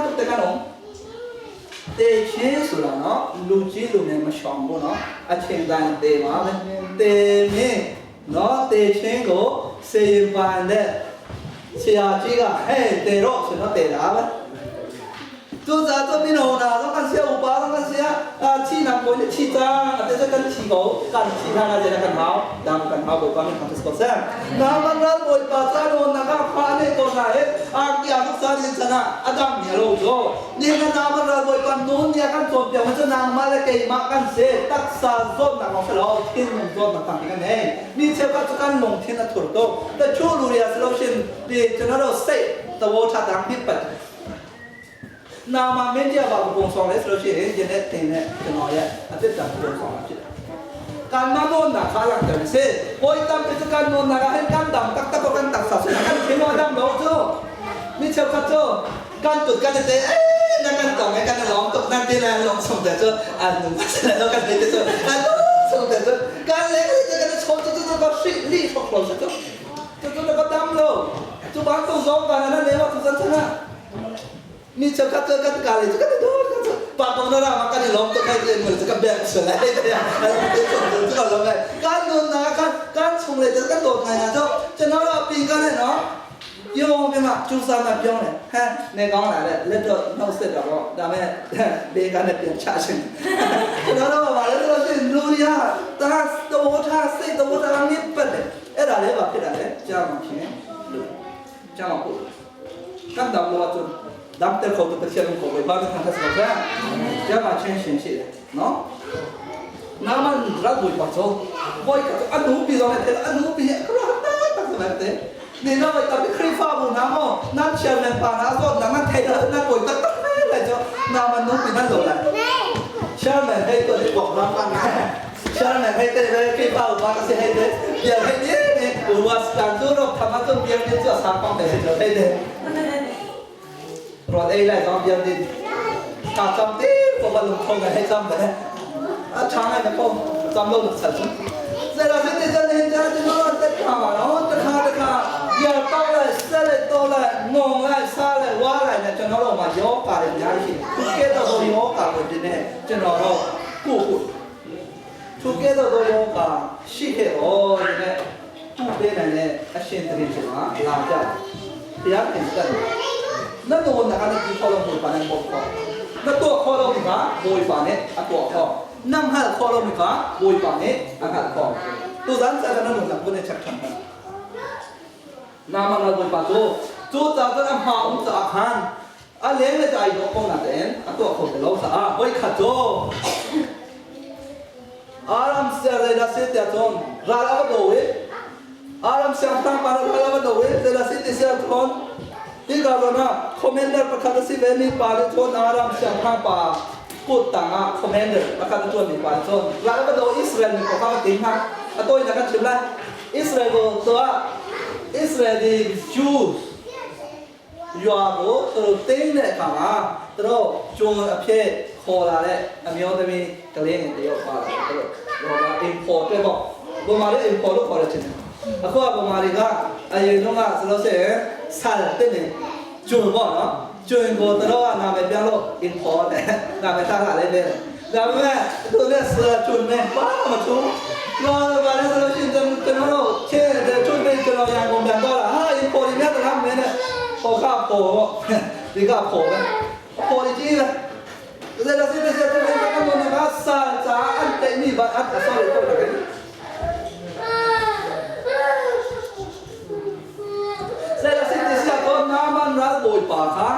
တုတကနောတေချင်းဆိုတာနော်လူကြီးလူငယ်မရှောင်ဘူးနော်အချိန်တိုင်းတေပါပဲတေမင်းနော်တေချင်းကိုစေပန်တဲ့ဆရာကြီးကဟဲ့တေတော့ဆိုတော့တေတာပဲ做啥做面红啦？我看小五包，我看小啊，气南门的气脏，啊，这是跟气狗，跟其他那些跟好，当跟好无关的同事讲，那么咱为把咱我那个发那个啥诶，啊，亚克萨林sana阿当米罗做，你看那么咱为把农家看做表，我这那么来给嘛干些，大沙做那个是老天农做那当地个呢，你这个就干农田的土豆，那出路也是老先，你就那个水，都我查当地本。နာမမင်းကြပါပုံဆောင်လဲဆိုလို့ရှိရင်ဒီနေ့တင်တဲ့ကျွန်တော်ရဲ့အသက်တာပုံဆောင်တာဖြစ်တယ်။การมาโนนခါလာတယ်စေဘိုင်တမ်ပစကန်နိုနာဟန်ကန်ဒမ်တက်တက်ကန်တက်ဆာဆကန်ခေမောဒမ်လောချိုမိချောကချိုကန်တုကန်တဲ့အဲနကန်တောင်းကန်လောင်းတုနန်တေလာလောင်းဆောင်တဲ့ချိုအနုမစလာလောကန်တဲ့ချိုအနုဆောင်တဲ့ချိုကန်လေတဲ့ကန်ချိုချိုချိုကရှိလီဖောက်လို့ချိုချိုချိုကဒမ်လောချိုဘာတုဇောကန်နာနေဝသူစန်ချနာ你就看这个咖喱，这个多，这办公的啦，我跟你弄都开始没这个变出来的呀，这个弄哎，干弄哪干干出来这个多开呀，就就那个饼干的喏，ပြောပြမကျူစာမပြောတယ်ဟမ်နေကောင်းလာတဲ့လက်တော့နှုတ်ဆက်တော့ဒါမဲ့ဘေးကနေပြန်ချရှင်ကျွန်တော်တို့ကဘာလဲဆိုတော့ရှင်လူရတာတော်ထားစိတ်တော်ထားမြစ်ပတ်တယ်အဲ့ဒါလည်းဘာဖြစ်တာလဲကြားမှာဖြစ်လို့ကြားမှာပို့ကမ်ဒမ်လောချွန်ဒမ်တဲ့ခေါ်တဲ့ချက်လုံးခေါ်ပဲဘာလို့ခါဆက်တော့ကြားမှာချင်းရှင်ရှိတယ်နော်နာမန်ရတ်ဘွေပါချောဘွေကအနုပြီးတော့တဲ့အနုပြီးခရတာတတ်တယ်နေတော့တပိခရီဖာဘူးနာမောနန်ချယ်မန်ပါနာဆိုနာမထဲနာကိုတတ်တယ်လေကျောနာမနုပြီးနာလောလာချယ်မန်ဟဲ့တော့บอกรับบ้างချယ်မန်ဟဲ့တဲ့ခရီဖာဘာကစဟဲ့တဲ့ပြန်ဟဲ့နေနေဝါစတန်တို့ထမတော့ပြန်နေချာဆောင်တယ်ကျောဟဲ့တဲ့รถเอไลต้องပြန်နေတာစမ်တေပေါ်ဘလုံးထုံးဟဲ့စမ်တယ်အချားနေပေါ့စမ်လို့ဆက်စဇရာစတဲ့ဇနေကြတဲ့နော်တက်ခါပါနော်တခါတခါရတော့လဲဆက်လဲတော့လဲငုံလဲစားလဲဝါလိုက်လဲကျွန်တော်တို့မှာယောဂါတွေအများကြီးရှိတယ်သူကဲတော့ယောဂါကိုဒီနေ့ကျွန်တော်တို့ကိုကိုသူကဲတော့ယောဂါရှိခဲ့တော့ဒီနေ့သူ့ပေးနိုင်တဲ့အရှင်တရင်ချင်မှာလာကြတယ်တရားပြင်တက်တယ်那个我拿那句ခေါ်လို့မပါနဲ့ပေါ့ခေါ်那တော့ခေါ်လို့ဒီကဘိုးပါနဲ့အတော့ခေါ်နမ်ဟာခေါ်လို့ဒီကဘိုးပါနဲ့အခါခေါ်သူဇန်စားကနုံကဘုနဲ့ချက်ထမ်းနာမလာဘိုးပါတော့သူဇာကနဟာဥစာခန်အလဲနဲ့တိုင်တော့ပုံနာတဲ့အတော့ခေါ်တယ်လို့စာဘိုးခါတော့အာရမ်ဆယ်ရစေတဲ့တုံးရာလာတော့ဝေအာရမ်ဆန်တန်ပါရာလာတော့ဝေဇလာစစ်တဲ့တုံးဒီကရနာကွန်မန်ဒါပခါဒစီဝဲမီပါလေထုံအာရမ်ဆန်ခါပါ Kut tangah commander pakhat a ṭuanmi pa nih cun la va do Israel mi kha va ting hna. A tawinak kan chim lai. Israel ko tuah Israel di Jews yua ko turu ting le kanga tro chun a phe khola le a myo te mi kaleng te yo pa la tro lo ma import le bo bo ma le import lo khore chin a khua bo ma ri ga a ye no nga slo se sal te ne chun bo no ကျွင်ကိုတော့နာမည်ပြောင်းလို့ import တဲ့နာမည်ထားလာလဲတဲ့ဒါပေမဲ့သူနဲ့ဆရာကျွင်နဲ့ဘာမှမထူးလောဘာလဲဆိုလို့ရှိရင်ကျွန်တော်တို့ချဲတဲ့ကျွင်ပဲကျွန်တော်ရန်ကုန်ပြန်တော့လာဟာ import ဒီမြတ်တရားမင်းနဲ့ပေါ်ကပေါ်ပေါ့ဒီကပေါ်ပဲပေါ်ဒီကြီးလားဒါလည်းစစ်စစ်တဲ့ကမနကစာချာအန်တဲ့နိဘာအတ်ဆောရီတော့တယ် ဆရာစစ်စစ်တော့နာမန်ရာဘိုပါခါ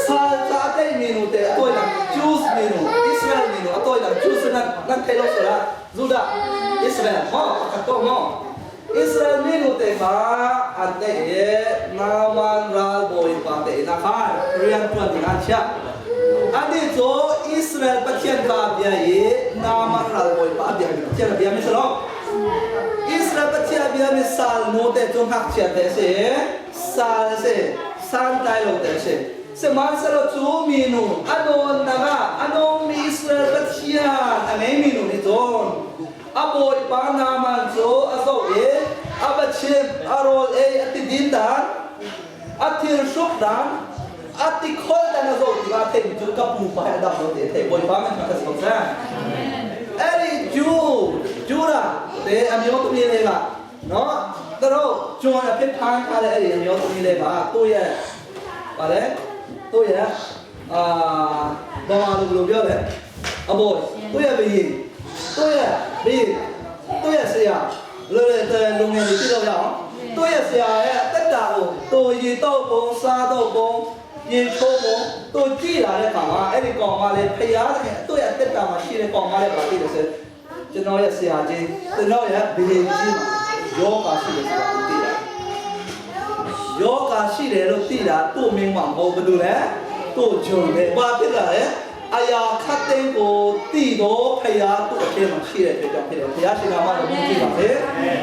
sal cha te minu te atoi lang Jews minu Israel minu atoi lang Jews nan nan thei lo sala Juda Israel mo ka to mo Israel minu te kha an te e naman ral boi pa te na khan rian tuan ding an chia ani cho Israel Pathian ka bia i naman ral boi pa bia Pathian bia mi salo Israel Pathian bia mi sal no te chu hak chia te se sal se san tai lo te se sihmanhsehlaw cu minu a nawnnak ah a nawngmi Israel Pathian a ngeimi nu nih cun a bawipa Naaman cu a zoh i a va chimh, a rawl ei a ti din dan, a thil hruk dan, a ti khol dan a zoh tikah a theihmi cu ka pupa he a dam lo ti a theih. Bawipa min kha ka si ko seh. Eri cu Judah te a myo tumi lengah no taro chuan a phet phan kha le eri a myo tumi le ba tu ye ba le tu ye a ba ma lu lu bio le a boy tu ye bi tu ye bi tu ye sia le le te lu nge ni ti lo ya tu ye sia ye တက်တာကိုတူရီတော့ပုံစားတော့ပုံရေချိုးပုံတူကြည့်လာတဲ့ခါမှာအဲ့ဒီကောင်ကလည်းဖျားတဲ့သူ့ရဲ့တက်တာမှာရှိတဲ့ကောင်ကလည်းပါသိတယ်ဆို ကျွန်တော်ရဲ့ဆရာကြီးကျွန်တော်ရဲ့ဘီရင်ကြီးယောဂါရှိတယ်ဆိုတာသိတာယောဂါရှိတယ်လို့သိတာသူ့မင်းမမဟုတ်ဘူးလေသူ့ဂျုံလေဘာဖြစ်လာလဲအရာခတ်တဲ့ကိုတိတော့ဖရာသူ့အထဲမှာရှိတဲ့အတွက်ကြောင့်ဖြစ်တယ်ဖရာရှင်နာမတော်မြည်ကြည့်ပါလေ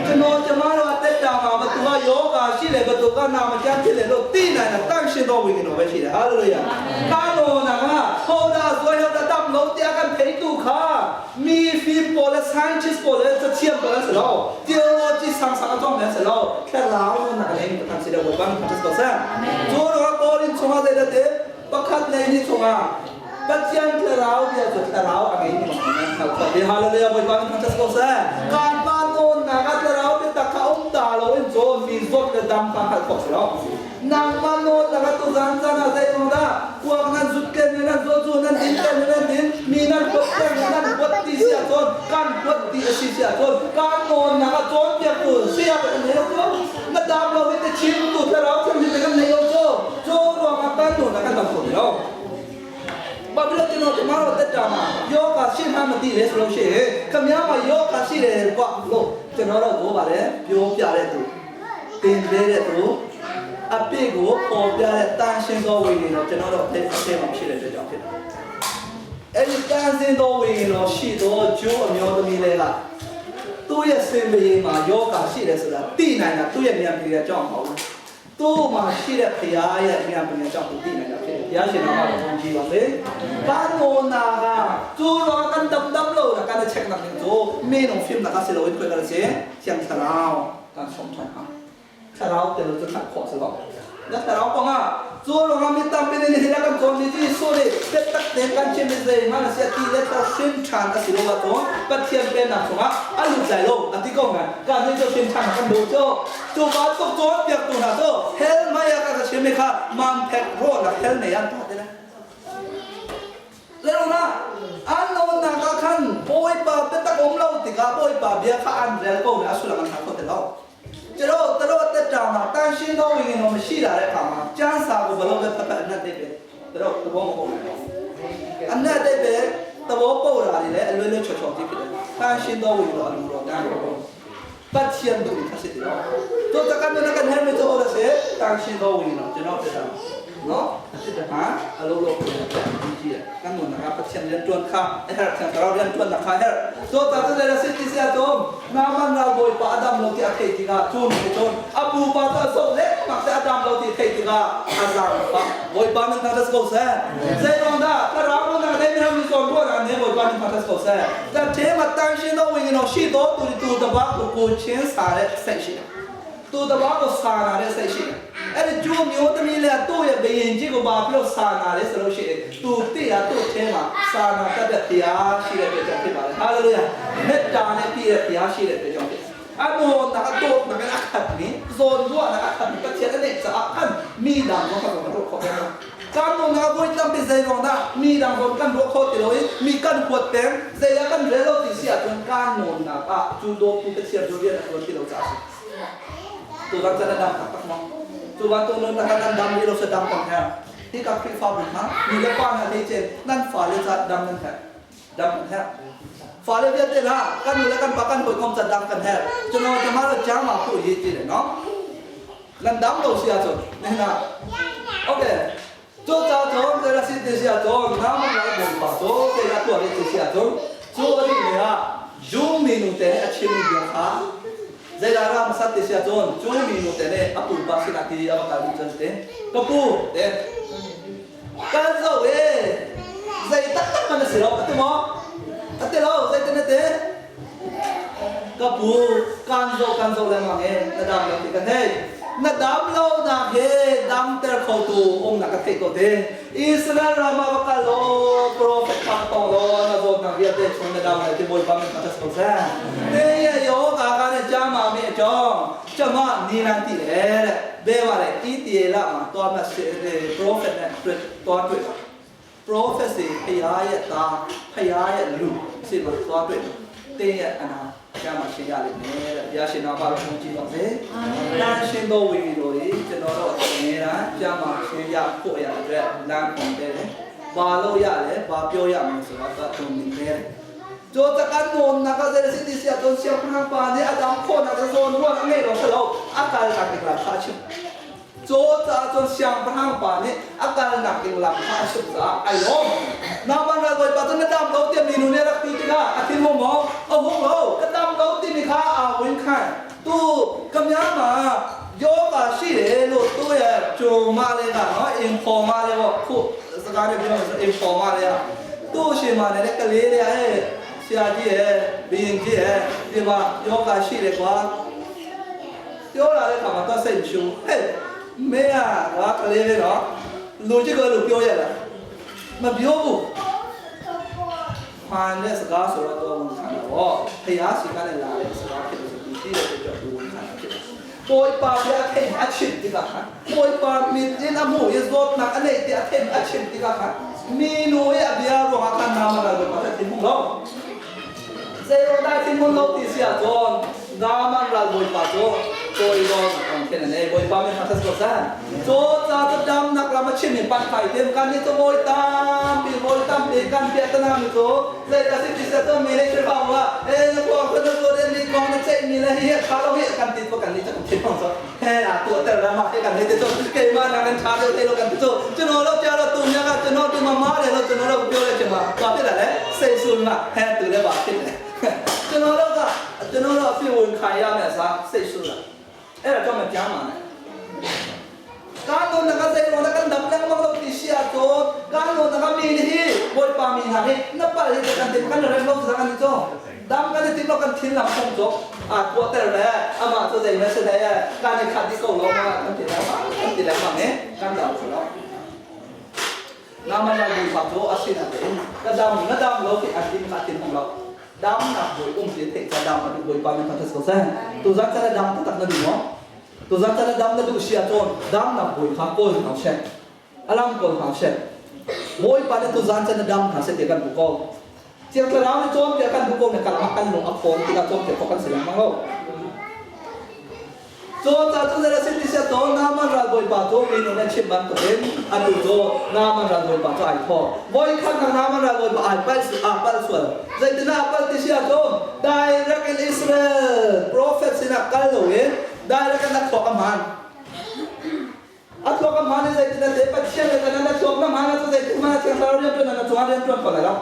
ကျွန်တော်ကျမတို့အသက်တာမှာဘသူကယောဂါရှိတယ်ဘသူကနာမကျမ်းဖြစ်တယ်လို့သိနိုင်တာတန့်ရှင်းတော်ဝိညာဉ်တော်ပဲရှိတယ်ဟာလေလုယာကာလောနာကဟောတာဇွဲဟောတာတပ်လုံးတရားကဖေးတူခါ မီဖီပေါ်လဲ scientist ပေါ်လဲသချင်ပေါ်လဲစလော theology ဆောင်ဆောင်တော့မယ်စလောခက်လောင်းနာလည်းတန်စီတဲ့ဝဘန်ဖတ်စကောဆာဇိုရောကောရင်ချုံတဲ့တဲ့ပခတ်နေနေချုံပချန်ထရောပြချထရောအငိမခက်ခဒီဟာလေဘဘန်ဖတ်စကောဆာကာမနောနာကထရောပြတခအုံတာလောင်ဇိုမီဇောတဲ့ဒမ်ခါခက်စလောနမ်မနောနာကတူဇန်ဇနာဇေနဒါကွာနန်ဇုတ်ကေနန်ဇိုဇိုနန်ဒင်ကေနန်ဒင်မီနန်ပတ်ကေနန်ပတ်တီစီအချွန်ကန်ပတ်တီအစီစီအချွန်ကန်နောနာကချွန်ပြကူစီအပနေလို့နဒမ်လောဝိတချင်းတူထရောချင်ဒီကနေလို့ချိုချိုရောမပန်တူနာကန်တမ်ဆိုရောဘာဖြစ်လို့ကျွန်တော်ကျမတို့တက်တာမှာယောဂရှင်းမှမသိလဲဆိုလို့ရှိရင်ခမည်းမှာယောဂရှိတယ်ကွာလို့ကျွန်တော်တို့ကိုပါတယ်ပြောပြတဲ့သူတင်ပေးတဲ့သူအပြစ်ကိုပေါ်ပြတဲ့တန်ရှင်းသောဝိညာဉ်တော်ကျွန်တော်တို့အဖြစ်အဖြစ်မှာရှိတဲ့အတွက်ကြောင့်ဖြစ်တယ်။အဲဒီတန်ရှင်းသောဝိညာဉ်တော်ရှိသောကျိုးအမျိုးသမီးလေးကသူ့ရဲ့စင်ဘီမှာယောဂရှိတယ်ဆိုတာသိနိုင်တာသူ့ရဲ့ဉာဏ်ပညာကြောင့်မဟုတ်ဘူး။သူ့မှာရှိတဲ့ဖရာရဲ့ဉာဏ်ပညာကြောင့်သူသိနိုင်တာဖြစ်တယ်။ဘုရားရှင်တော်မှာဘုန်းကြီးပါစေ။ကာနောနာကကျိုးတော်ကန်တမ်တမ်လို့ကန်ချက်နက်ကျိုးမင်းတို့ဖင်နာကဆလောဝိကွေကစေချန်ထရောကန်ဆုံးထဟာထရောတဲ့လို့ချက်ခေါ်စလော 那太老讲啊，做了我们当兵的那些个做你这说的，别得得干钱没事，嘛那些地那条生产的是罗个做，不天边那什么，啊路在路，啊地讲啊，干那做生产个路做，做把做做别做那做，hell 嘛呀个前面看，满劈罗那 hell 没样大的嘞。လဲနာအန်နောနာကခန်ပိုးပါပတကုံလောက်တိကပိုးပါဗျာခအန်ရဲကောနာဆူလမန်ခါတဲ့လောက် ကျတော့တို့တက်တာမှာတန်ရှင်းသောဝိညာဉ်တော်မရှိလာတဲ့အခါမှာကျမ်းစာကိုဘလို့ပဲဖတ်ဖတ်အနက်တိတ်ပဲတို့သဘောမပေါက်ဘူးအနက်တိတ်ပဲသဘောပေါက်တာတွေလည်းအလွယ်လွယ်ချော်ချော်ကြီးဖြစ်တယ်တန်ရှင်းသောဝိညာဉ်တော်အလိုတော်တန်းပတ်ချင်တို့ခက်စစ်တယ်တော့တက္ကမနကန်ဟဲမေတော့ရစေတန်ရှင်းသောဝိညာဉ်တော်ကျွန်တော်တက်တာ No? Ha? A lo lo ti kan nun nak Pathian rian tuan kha a herh thiang thlarau rian tuan nak kha a herh. So ta cu zei si ti sia cun Naaman ralbawi pa a dam lo ti a theih tikah cu nu nih cun a pupa cu a zoh lengmang te a dam lo ti a theih tikah a zaangfah. Bawipa min thangṭhat ko seh. Zeiruang dah thlarau nunnak dei mi ram zawn ruahnak nih Bawipa min thangṭhat ko seh. 在这么担心的为你の许多သူတူတပါကိုကိုချင်းစားတဲ့စိတ်ရှိတယ်။တူတပါကိုစာနာတဲ့စိတ်ရှိတယ်။အဲ့ဒီကျိုးမျိုးသမီးလေးကသူ့ရဲ့ဘယင်ကြီးကိုပါပြီးတော့စာနာတယ်ဆိုလို့ရှိရင်သူသိတာသူ့ထဲမှာစာနာတတ်တဲ့တရားရှိတဲ့အတွက်ကြောင့်ဖြစ်ပါတယ်။ဟာလေလုယာ။မေတ္တာနဲ့ပြည့်တဲ့တရားရှိတဲ့အတွက်ကြောင့်ဖြစ်တယ်။အမောနာတော့နာကအခတ်နိဇွန်လောနာအခတ်ပချေတဲ့စာအခတ်မိဒံတော့ကတော့ခေါ်တယ် kan no nga voi tam pi zei rong da mi dang von kan ro kho ti lo i mi kan huat peng zei ah kan rel lo ti si ahcun kan nawn nak ah cu dawtu ka chiar cu rian a tuan ti lo ca a si tu dang can a dam taktak maw cu bantuk nun na kan dam rih lo sa dam kan her hi ka Khrihfabu hna mi le pa hna thei cen nan fale ca dam nan her dam kan her fale vialte la kan nu le kan pa kan hawikom ca dam kan her cuno jama lo jama pu hi ti le no Nan dam lo si ahcun nihin ah okay cu ca cun zei si ti si ahcun nang lai bawipa cu zei dah tuah ti si ahcun cu a dih ni ah Jew minu te nih a chimmi bia kha zeidah ram sat ti si ahcun cu minu te nih a pupa sinah ti a va kal dih cun te ka pu te kan zoh e zei taktak man a si lo a ti maw a ti lo zeitin a ti Ka pu, kaan zoh kan zoh lengmang e, na dam lo ti ka thei. Na dam lonak he damter khotu umnak ka theih ko te. Israel ram ah va kal law, profet kha ka tong law, na zawtnak vialte chung na dam lai ti Bawipa min ka ko seh. Te ye yo ka ka ne jama me chong, chama ni nan ti le be wa le i ti la ma to ma se prophet ne to tu Prophecy ဖယားရဲ့သားဖယားရဲ့လူစိတ်မှာသွားတွေ့တင်းရဲ့အနာကျမ်းမှာရှင်းရလိမ့်မယ်တဲ့ဘုရားရှင်တော်ဘာလို့ဘုန်းကြီးပါစေ။တန်ရှင်တော်ဝိညာဉ်တော်ကြီးကျွန်တော်တို့အမြဲတမ်းကျမ်းမှာရှင်းရဖို့အရာအတွက်လမ်းဖွင့်တယ်။ဘာလို့ရလဲဘာပြောရမလဲဆိုတော့တုံနေတယ်။ကျိုးတကန်နုံနာကဇဲစီတီစီအတုံစီအပနာပါနေအဒမ်ခေါနာဇွန်ဝငေရောဆလောအကာလကတိကလာခါချင် Cu caah cun siangpahrang pa nih a kalnak ding lam kha a suk caah ai lawm. Naaman ralbawipa cu na dam lo tiah minu nih a rak ti tikah a thin hung maw? A hung lo. Ka dam lo timi kha aa win khan. Tu ka ma yoga shi le lu tu ye cu ma le ga no in pho ma le wo khu saka ne bi in pho ma le tu shi ma ne le ka le le e sia ji e bin ji e ti ma yoga shi le kwa ပြောလာတဲ့ခါမှာတော့စိတ်မရှိဘူးဟဲ့မင်းကငါကလေးပဲနော်လူကြီးကလူပြောရလားမပြောဘူးမှန်တဲ့စကားဆိုတော့ဝန်ခံတာပေါ့ဖျားစီကလည်းလာတဲ့စကားဖြစ်လို့ဒီကြည့်တဲ့ကြောင့်ဝန်ခံတာဖြစ်တယ်ပိုပါပြထိအချင်းတိကခပိုပါမီတင်အမှုရဇောနာအနေတိအထင်အချင်းတိကခမီနိုရဗျာရောခနာမလာတော့ပတ်တင်မှုလို့ ဇေရောဒိုင်တင်မလို့တိစီအဇွန်နာမန်လာဘိုပါတော့ကိုီရောအောင်တဲ့နေဘိုပါမေဟာသစကောဆန်ဇိုဇာတဒမ်နကလမချင်းနေပတ်ဖိုင်တင်ကန်နေတော့ဘိုတမ်ပီဘိုတမ်ပေကန်ပြတနာမီကိုဇေတစီတိစတော့မေလေချပါဝါအဲကိုခနကိုတဲ့နေကောင်းတဲ့မီလေဟေခါလို့ဟေကန်တိပကန်နေချက်ဖြစ်အောင်ဆိုဟဲအာတူတဲ့ရမဟေကန်နေတဲ့တော့ကေမနာကန်ချာတဲ့လို့ကန်တော့ကျွန်တော်တို့ကြားတော့သူများကကျွန်တော်ဒီမှာမားတယ်လို့ကျွန်တော်တို့ပြောတဲ့ချိန်မှာဘာဖြစ်လာလဲစိတ်ဆိုးမှဟဲသူလည်းဘာဖြစ်တယ်ကျွန်တော်တို့ကကျွန်တော်တို့အဖြစ်ဝင်ခံရမယ်စားစိတ်ဆိုးတာအဲ့ဒါကြောင့်မကြားမှာနဲ့ကာနိုနကစေရောနကန်ဒမ်လงမလို့တိရှိအတော့ကာနိုနကမီနီဘိုပါမီနာဟေနပါလေကန်တေကန်ရဲလို့စကန်ကြောဒမ်ကန်တိလောကန်သင်လာဖုံကြောအာပေါ်တဲ့လေအမဆိုတဲ့မက်ဆေ့တဲ့ကန်ခါဒီကောလောမကန်တိလာမကန်တိလာမမေကန်တော့ဆိုတော့နာမနာဘူပါတော့အစိနာတဲ့ကဒမ်နဒမ်လို့အတိမတင်မလို့ဒမ်နာဘူအုံးတဲ့ကဒမ်အဒဘူပါမဖတ်စကောဆန်တူဇာချရဒမ်တတ်နဒီမောတူဇာချရဒမ်နဒူရှိအတော့ဒမ်နာဘူခါကိုဟောရှက်အလမ်ကိုဟောရှက်ဘိုးပါတဲ့တူဇာချရဒမ်ခါစတဲ့ကန်ဘူကောเจียงกระราวในโจมเจียกันบุกเนี่ยกันมากันลงอภรที่กระโจมเจียกันเสียงมังโลโจตาตุเรสิติเสโตนามันราบอยปาโจมีโนเนชิบันตัวเองอัตุโจนามันราบอยปาโจไอทอวอยขันนามันราบอยปาไอปัลอาปัลส่วนใจตินาปัลติเสียโจ direct in Israel prophet สินักกัลโลเอง direct นักขอกำหัน A thluak a hmaan i zeitin a te Pathian le kan na thluak na hmaan ahcun zeitin hmanh ah Thiang Thlarau rianṭuan na cungah rianṭuan ko lai lo.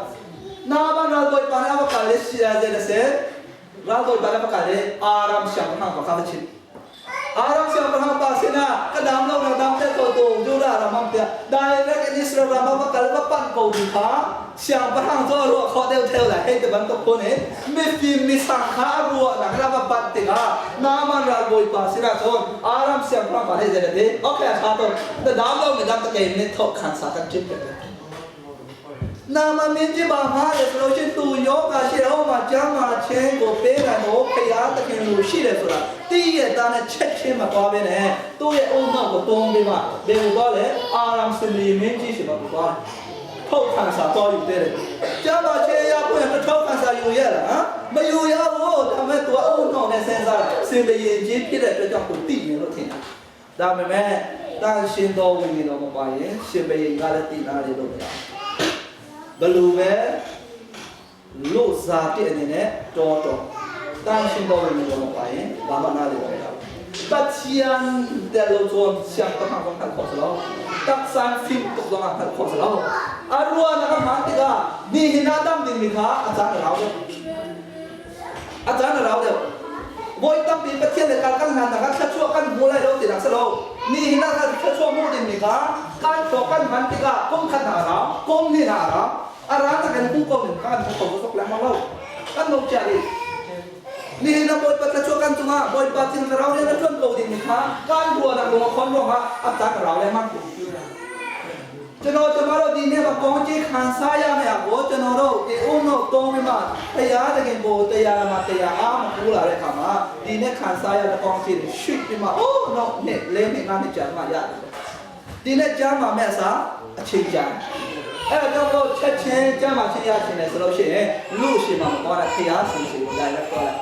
Naaman ralbawipa nih a va kal i zei na si? Ralbawipa nih a va kal i Aram siangpahrang pa kha va chimh. Aram siangpahrang pa sinah ka dam lo na dam te ko tu Judah ram am tiah direct in Israel ram ah va kal va panh ko tu kha siangpahrang cu a ruah khawh deuh theo lai hei ti bantuk phun in mifim misang kha a ruahnak in a va panh tikah Naaman ralbawipa sinah cun Aram siangpahrang pa nih zei a ti? Okay, a ṭha tuk. Na dam lo mi dam ta kei nih thawh khan sa kan ṭim pek. Naaman min ci ba ma le slo chin tu yo ka shi ho ma chang ma chen ko pe na no phaya ta khin lu shi le sura ti ye ta ne chet chin ma pa be ne tu ye o no ko tong be ma be bu ba le Aram sin li min ji shi ba bu ba ထောက်ခံစာတော့ယူတဲ့ကျမချေရဖွင့်ထောက်ခံစာယူရလားမယူရဘူးဒါပေမဲ့ तू အုံနောက်နဲ့စဉ်းစားစင်ဘရင်ကြီးဖြစ်တဲ့အတွက်ကြောင့်ကိုတိနေလို့ထင်တာဒါပေမဲ့တန်ရှင်တော်ဝိညာဉ်တော်မပါရင်ရှင်ဘရင်ကလည်းတိနာတယ်လို့မရဘလူပဲလို့ဇာတိအနေနဲ့တော်တော်တန်ရှင်တော်ဝိညာဉ်တော်မပါရင်ဘာမှနားလည်မရဘူး Pathian te lo chuan siangpahrang zong hngalh khawh si lo taksa fim tuk zong ah hngalh khawh si lo a ruahnak a hmaan tikah nihin ah dam dingmi kha a caan a rau deuh a caan a rau deuh voi tampi Pathian le kal kan hlannak ah thluachuah kan hmu lai lo tinak si lo nihin ah kan thluachuah hmuh dingmi kha kan thluak kan hman tikah kum khat hna a rau kum hnih hna a rau a ran na kan hmu ko ning kha kan hmu kho tuk lengmang lo kan no chia dih Nihin ah Bawipa thluachuah kan cungah Bawipa Thiang Thlarau rian a ṭuan ko dingmi kha kan ruahnak lung a khon ruangah a caan a rau lengmang. ကျွန်တော်ကျမတို့ဒီနေ့မှာကောင်းကြီးခံစားရမယ့်အကိုကျွန်တော်တို့ဒီအုံတို့တောင်းပြီးမှတရားတကယ်ကိုတရားမှာတရားအားမကူလာတဲ့အခါမှာဒီနေ့ခံစားရတဲ့ကောင်းကြီးတွေရွှေ့ပြီးမှအိုးတော့နှစ်လေးနှစ်ငါးနှစ်ကြာမှရတယ်ဒီနေ့ကြားမှာမဲ့အစားအချိန်ကြာအဲ့တော့တော့ချက်ချင်းကြားမှာချင်းရချင်းတယ်ဆိုလို့ရှိရင်လူရှိမှမသွားတဲ့ဖျားရှင်ရှင်ကိုလိုက်လိုက်သွားလိုက်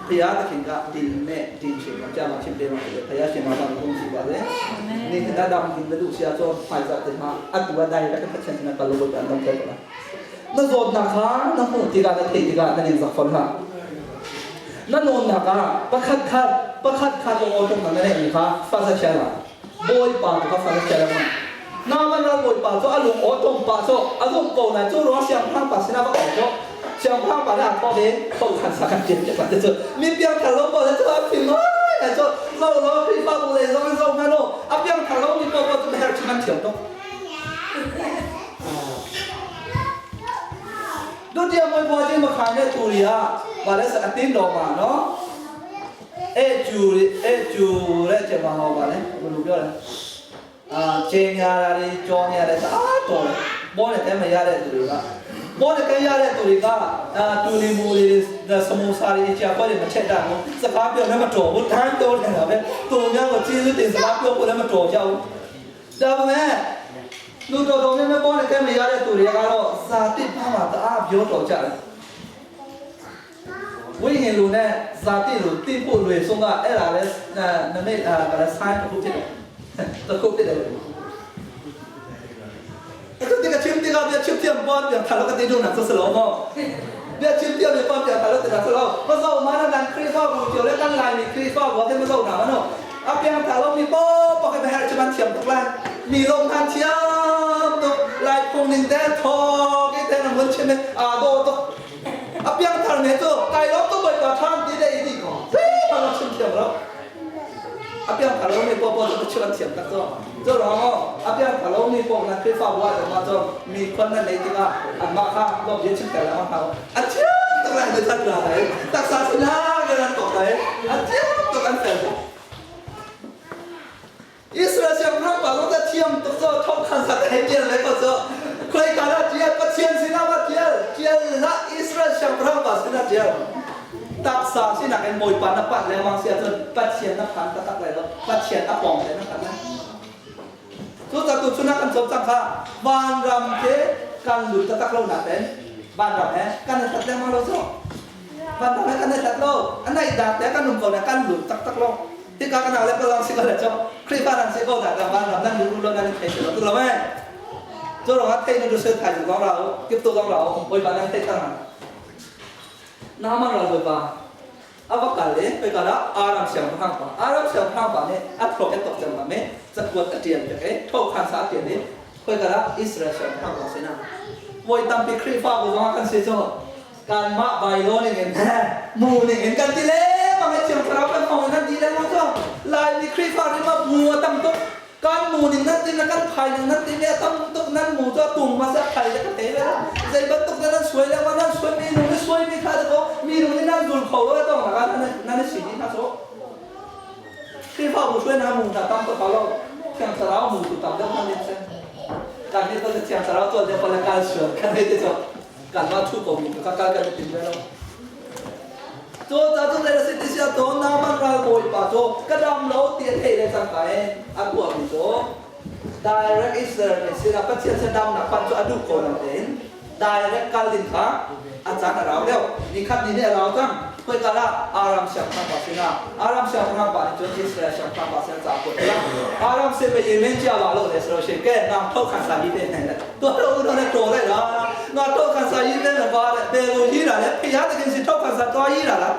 ဖျားသခင်ကဒီမဲ့ဒီချိန်မှာကြားမှာချင်းပေးမှာဖြစ်တယ်ဖျားရှင်မှာတော့ဘုန်းကြီးပါလေနေခဏတော့ဒီလူဆရာကျော်ဖိုင်ဇာတဲ့မှာအတူအတိုင်းလည်းဖျက်ချင်တဲ့ကလောဘတန်တော့တယ်လားနဇောနာခါနဟုတိကနထေတိကနနေဇဖလna non na ka pakhat khat pakhat khat lo tong na ne ni kha fa sa cha la bawi pa tu kha fa sa cha la ma na man ral bawi pa cho alung o tong pa cho alung ko na cho ro siang phang pa sina ba ko cho siang phang pa na ko de ko khan sa kan chen pa cho mi piang tha lo bo cho a phi ma na cho lo lo phi fa bu le zo zo ma lo a piang tha lo mi po po chu her chi man thiam to ဒုတိယမွေးဖွားခြင်းမခံတဲ့သူတွေကဘာလဲဆိုအတင်းတော်မှာနော်အဲ့ကျူအဲ့ကျူတဲ့ချိန်မှာဟောပါလေဘယ်လိုပြောလဲအာချိန်ညာတာတွေကြောင်းညာတယ်အားတော်တယ်ဘောနဲ့တဲမရတဲ့သူတွေကဘောနဲ့ကဲရတဲ့သူတွေကအာတူလီမူတွေစမိုဆာတွေအချာခွက်တွေမချက်တတ်ဘူးစကားပြောလည်းမတော်ဘူးတန်းပြောနေတာပဲသူများကိုကျေးဇူးတင်စကားပြောဖို့လည်းမတော်ကြဘူးဒါပေမဲ့လူတော်တော်များများဘောနဲ့ကဲမရတဲ့သူတွေကတော့ဇာတိဖားမှာတအားပြောတော်ကြတယ်ဝိညာဉ်လူနဲ့ဇာတိလူတိဖို့လွယ်ဆုံးကအဲ့ဒါလဲနမိတ်အာကလည်းဆိုင်တစ်ခုဖြစ်တယ်တစ်ခုဖြစ်တယ်အဲ့ဒါတကချင်းတကပြချင်းပြန်ပေါ်ပြန်ထားလို့ကတိဒုနာဆလောမောပြချင်းပြန်ပေါ်ပြန်ထားလို့တကဆလောမစောမနန်ခရီဖာဘူးကျော်လဲကန်လိုက်မီခရီဖာဘောတဲ့မစောနာမနော်အပြန်ထားလို့မီပေါ်ပေါ်ကပဲဟာချမန်ချမ်တုလိုက်မီလုံးทันเชียมตุไลพงนินแต่ทอกิแต่นมันเชมอาโดตุအပြန်ထားနေတော့တိုင်တော့တော့ဘယ်ပါထမ်းတည်တဲ့ဒီကောဖေးဘာလို့ချင်းချင်တော့အပြန်ထားလို့နေပေါ်ပေါ်တော့ချွတ်ချင်တော့ကျတော့အပြန်ထားလို့နေပေါ်နာခေဖာဘွားတော့မတော့မိခွန်းနေတိကအမခတော့ပြချင်းတယ်လာမှာအချမ်းတော့လည်းတတ်လာတယ်တက်ဆာစနာကလည်းတော့တယ်အချမ်းတော့ကန်တယ်ဣသရေလရှင်ဖာလို့တချင်တော့ထောက်ခံစားတဲ့ကျလေကောဆိုခွေကလာကျပချင်စနာမကျကျလာဣသရေလရှင်ဖာစနာကျตักษาสินักเอ็นมวยปานปัดแล้วมังเสียจนปัดเชียนนักขันตะตักเลยแล้วปัดเชียนตะปองเลยนักขันนะทุกตะตุสุนัขกันสมจังค่ะบานรำเทกันหลุดตะตักเราหนาเป็นบานรำแฮกันตัดแล้วมาเราโซ่บานรำแฮกันตัดโลอันไหนดาแต่กันหนุ่มคนนะกันหลุดตักตักโลที่การกันเอาแล้วก็ลองสิกันเลยจ้าครีฟานันสิโกแต่บานรำนั่นรู้รู้นั่นเทศเราตัวเราแม่เจ้าเราเทนั่นดูเสื้อถ่ายอยู่ของเราเก็บตัวของเราโอ้ยบานนั้นเทตั้งนามันเราไปปะ A va kal i khoika dah Aram siangpahrang pa Aram siangpahrang pa nih a thluak in tok cang bang i cakuat a ṭial piak i thohkhan sa a ṭial i khoika dah Israel siangpahrang pa sinah voi tampi Khrihfabu zongah kan si cu kanmah bailo ning in mu ning in kan ti lengmang i Thiang Thlarau kan hmang in kan ti lengmang cu. Laimi Khrihfa nih ma bu a tam tuk, kan mu ning nan ti na kan phai ning nan ti mi a tam tuk, nan mu cu a tung ma seh a phai le ka thei ve lo. Zei bantuk na nan suai lengmang, nan suai mi nung nih suai mi kha dakaw mi nung nih nan zul kho lo tong na nan i si dih hna cu. Khrihfabu hruai na mu hna tam tuk lo, Thiang Thlarau mu tu tam deuh hman in seh. Kan nih pal Thiang Thlarau tuan deuh pal kal sual kan hei ti cu. Kanmah thu ko mi kha kal kan i tim ve lo. Cu ca cu zei a si ti si ah cun Naaman ralbawipa cu ka dam lo ti a theih le cangka in a tuahmi cu direct Israel mi sinah Pathian sin damnak panh cu a duh ko nain direct kal ding kha a caan a rau deuh. Nikhat ni nih a rau cang. Khoika ah Aram siangpahrang pa sinah Aram siangpahrang pa nih cun Israel siangpahrang pa sinah ca a kuat tikah Aram sin me yin men chia wa lo le sro she ke nang tho khan sa yi te ne to ro u ne to le la nga tho khan sa yi te le ba le be wo yi la le phi ya te kin si tho khan sa to yi la la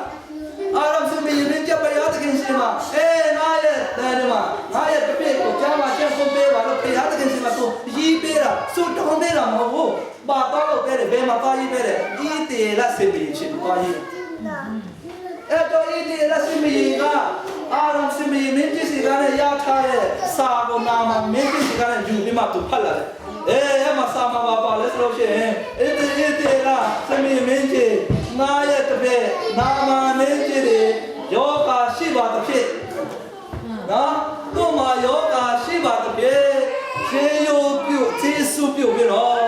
Aram sin me yin men chia pa ya te kin si ma e nga ye ne ne ma nga ye te pe ko cha ma chen ko pe wa lo phi ya te kin si ma tu yi pe la su to me la mo wo ba pa lo pe le be ma pa yi pe le yi te la sin me yin shin pa yi အဲ့တော့ဣတိလရှိမီကအာရမ်စီမီမင်းကြီးစီကလည်းရထားတဲ့စာကိုနာမမင်းကြီးစီကလည်းယူပြီးမှသူဖတ်လာတယ်။အေးအဲ့မှာစာမှာပါပါလဲဆိုလို့ရှိရင်ဣတိဣတိလစီမီမင်းကြီးငါရဲ့တပည့်နာမမင်းကြီးတွေယောဂါရှိပါသဖြင့်နော်သူ့မှာယောဂါရှိပါသဖြင့်ခြေယိုပြုတ်ခြေဆုပြုတ်ပြီးတော့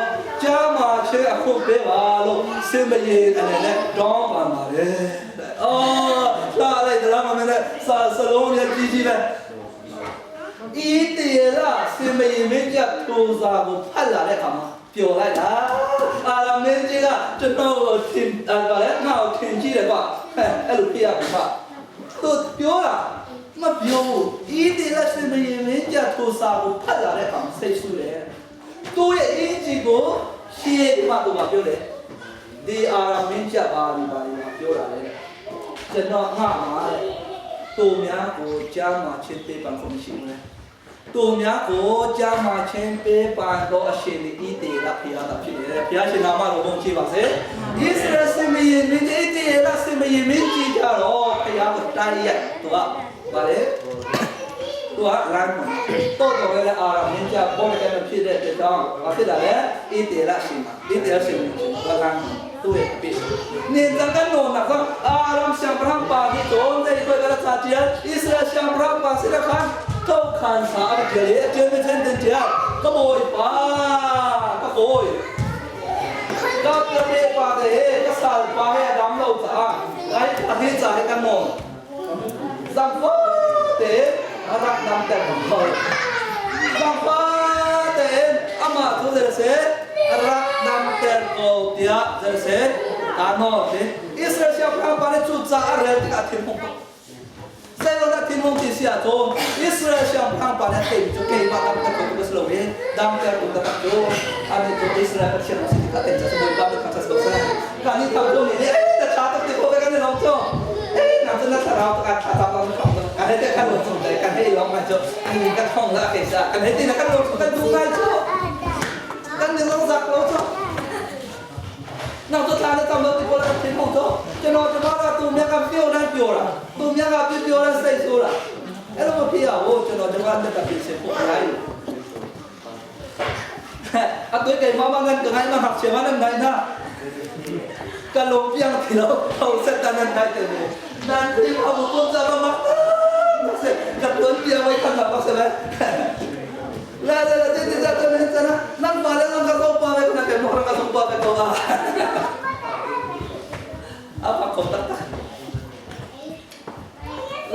ကျမ်းမာခြင်းအခုပေးပါလို့စင်မရေအနေနဲ့တောင်းပန်ပါတယ်။အော်လှလိုက်ကြလားမမနဲ့စာစလုံးရဲ့ကြီးကြီးပဲ။ဤတေလာစင်မရေမင်းကြီးထိုးစာကိုဖတ်လာတဲ့အခါမှာပျော်လိုက်တာ။အာမင်းကြီးကကျွန်တော်ကိုထင်အဲ့ဒါလည်းငါ့ကိုထင်ကြည့်တယ်ကွာ။ဟဲ့အဲ့လိုဖြစ်ရမှာကွာ။သူပြောတာမပြောဘူး။ဤတေလာစင်မရေမင်းကြီးထိုးစာကိုဖတ်လာတဲ့အခါမှာစိတ်ဆူတယ်။သူ့ရဲ့အင်ကြီးကိုရှေးမှသူကပြောတယ်။ဒီအာရမင်းကြပါပြီပါလိမ့်ပြောတာလေကျွန်တော်ငါမှာတဲ့သူများကိုကြားမှာချင်းပေးပန်ဖို့မရှိဘူးလေသူများကိုကြားမှာချင်းပေးပန်တော့အရှင်ဤတေလဖျားတာဖြစ်တယ်ဖျားရှင်နာမတော်ဘုန်းကြီးပါစေဣသရေလစမီမင်းဤတေလစမီမင်းကြီးကြတော့ဖျားကိုတိုက်ရက်သူကဗါလေသူကလမ်းမှာတော့တော်လည်းအာရမင်းကြဘောလည်းမဖြစ်တဲ့တောင်းဘာဖြစ်တာလဲဣတေလရှင်မှာဣတေလရှင်ကလမ်းသူ့ရဲ့အပြစ်နေတန်ကနောနာကအာရမ်ရှမ်ပရမ်ပါဒီတုံးတဲ့ကိုကလာချာချာဣသရေလရှမ်ပရမ်ပါစိရခန်ထောခန်စာအကျေအကျေမချန်တဲ့ကြာကဘိုပါကဘိုကကပြေပါတဲ့ကဆာပါဟဲဒမ်လို့သာအိုင်အဟိစာဟဲကမောဇမ်ဖောတဲ့ရတ်ဒမ်တဲ့ဘောဇမ်ဖောတဲ့အမသူတဲ့စေรักนำเตโกเตียเจเสกานอเตอิสราเอลพระปาเลจุจาเรติกาทิมงเซโลนาทิมงที่เสียโตอิสราเอลพระปาเลเตจุเกมาดำเตโกตุสโลเวดำเตตุตะโจอันนี้ตัวอิสราเอลเชียนสิกาเตจะสมบูรณ์บาเป็นคัสโกเซการนี้ทำตัวนี้เอ๊ะแต่ชาติโกไปกันในน้องโจเอ๊ะน้ำจะน่าสาราวการชาติเราของการให้เตะกันลงสนใจกันให้ลองมาโจอันนี้กันห้องละเกษากันให้ตีนะกันลงกันดูง่ายโจกันหนึ่งลองสักลงโจနောက်တော့ထားတဲ့တောင်တော့ဒီပေါ်လာတဲ့ဖုန်းတော့ကျွန်တော်ကျွန်တော်ကသူမြတ်ကပြောတယ်ပြောတာသူမြတ်ကပြောပြောတဲ့စိတ်ဆိုးတာအဲ့လိုမဖြစ်ရဘူးကျွန်တော်ကျွန်တော်တက်တာပြင်စင်ဖို့အများကြီးအတွေ့ကမမငန်ကငိုင်းမဟာချေမနန်နိုင်နာကလုံးပြန်ပြီလို့ဟောစက်တန်နိုင်တယ်နန်ဒီမဘုံစားမမစကတွန်ပြဝိခန္ဓာပါစလဲလာလာလာတဲ့တဲ့တဲ့တဲ့နန်ပါလေနန်ကတော့ပါပဲကမောရကတော့ပါပဲတော့ apa kontak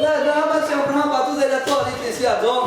လာဒါမှရှောင်းပနာပါသူစေလာတော့ဒီစီအတော့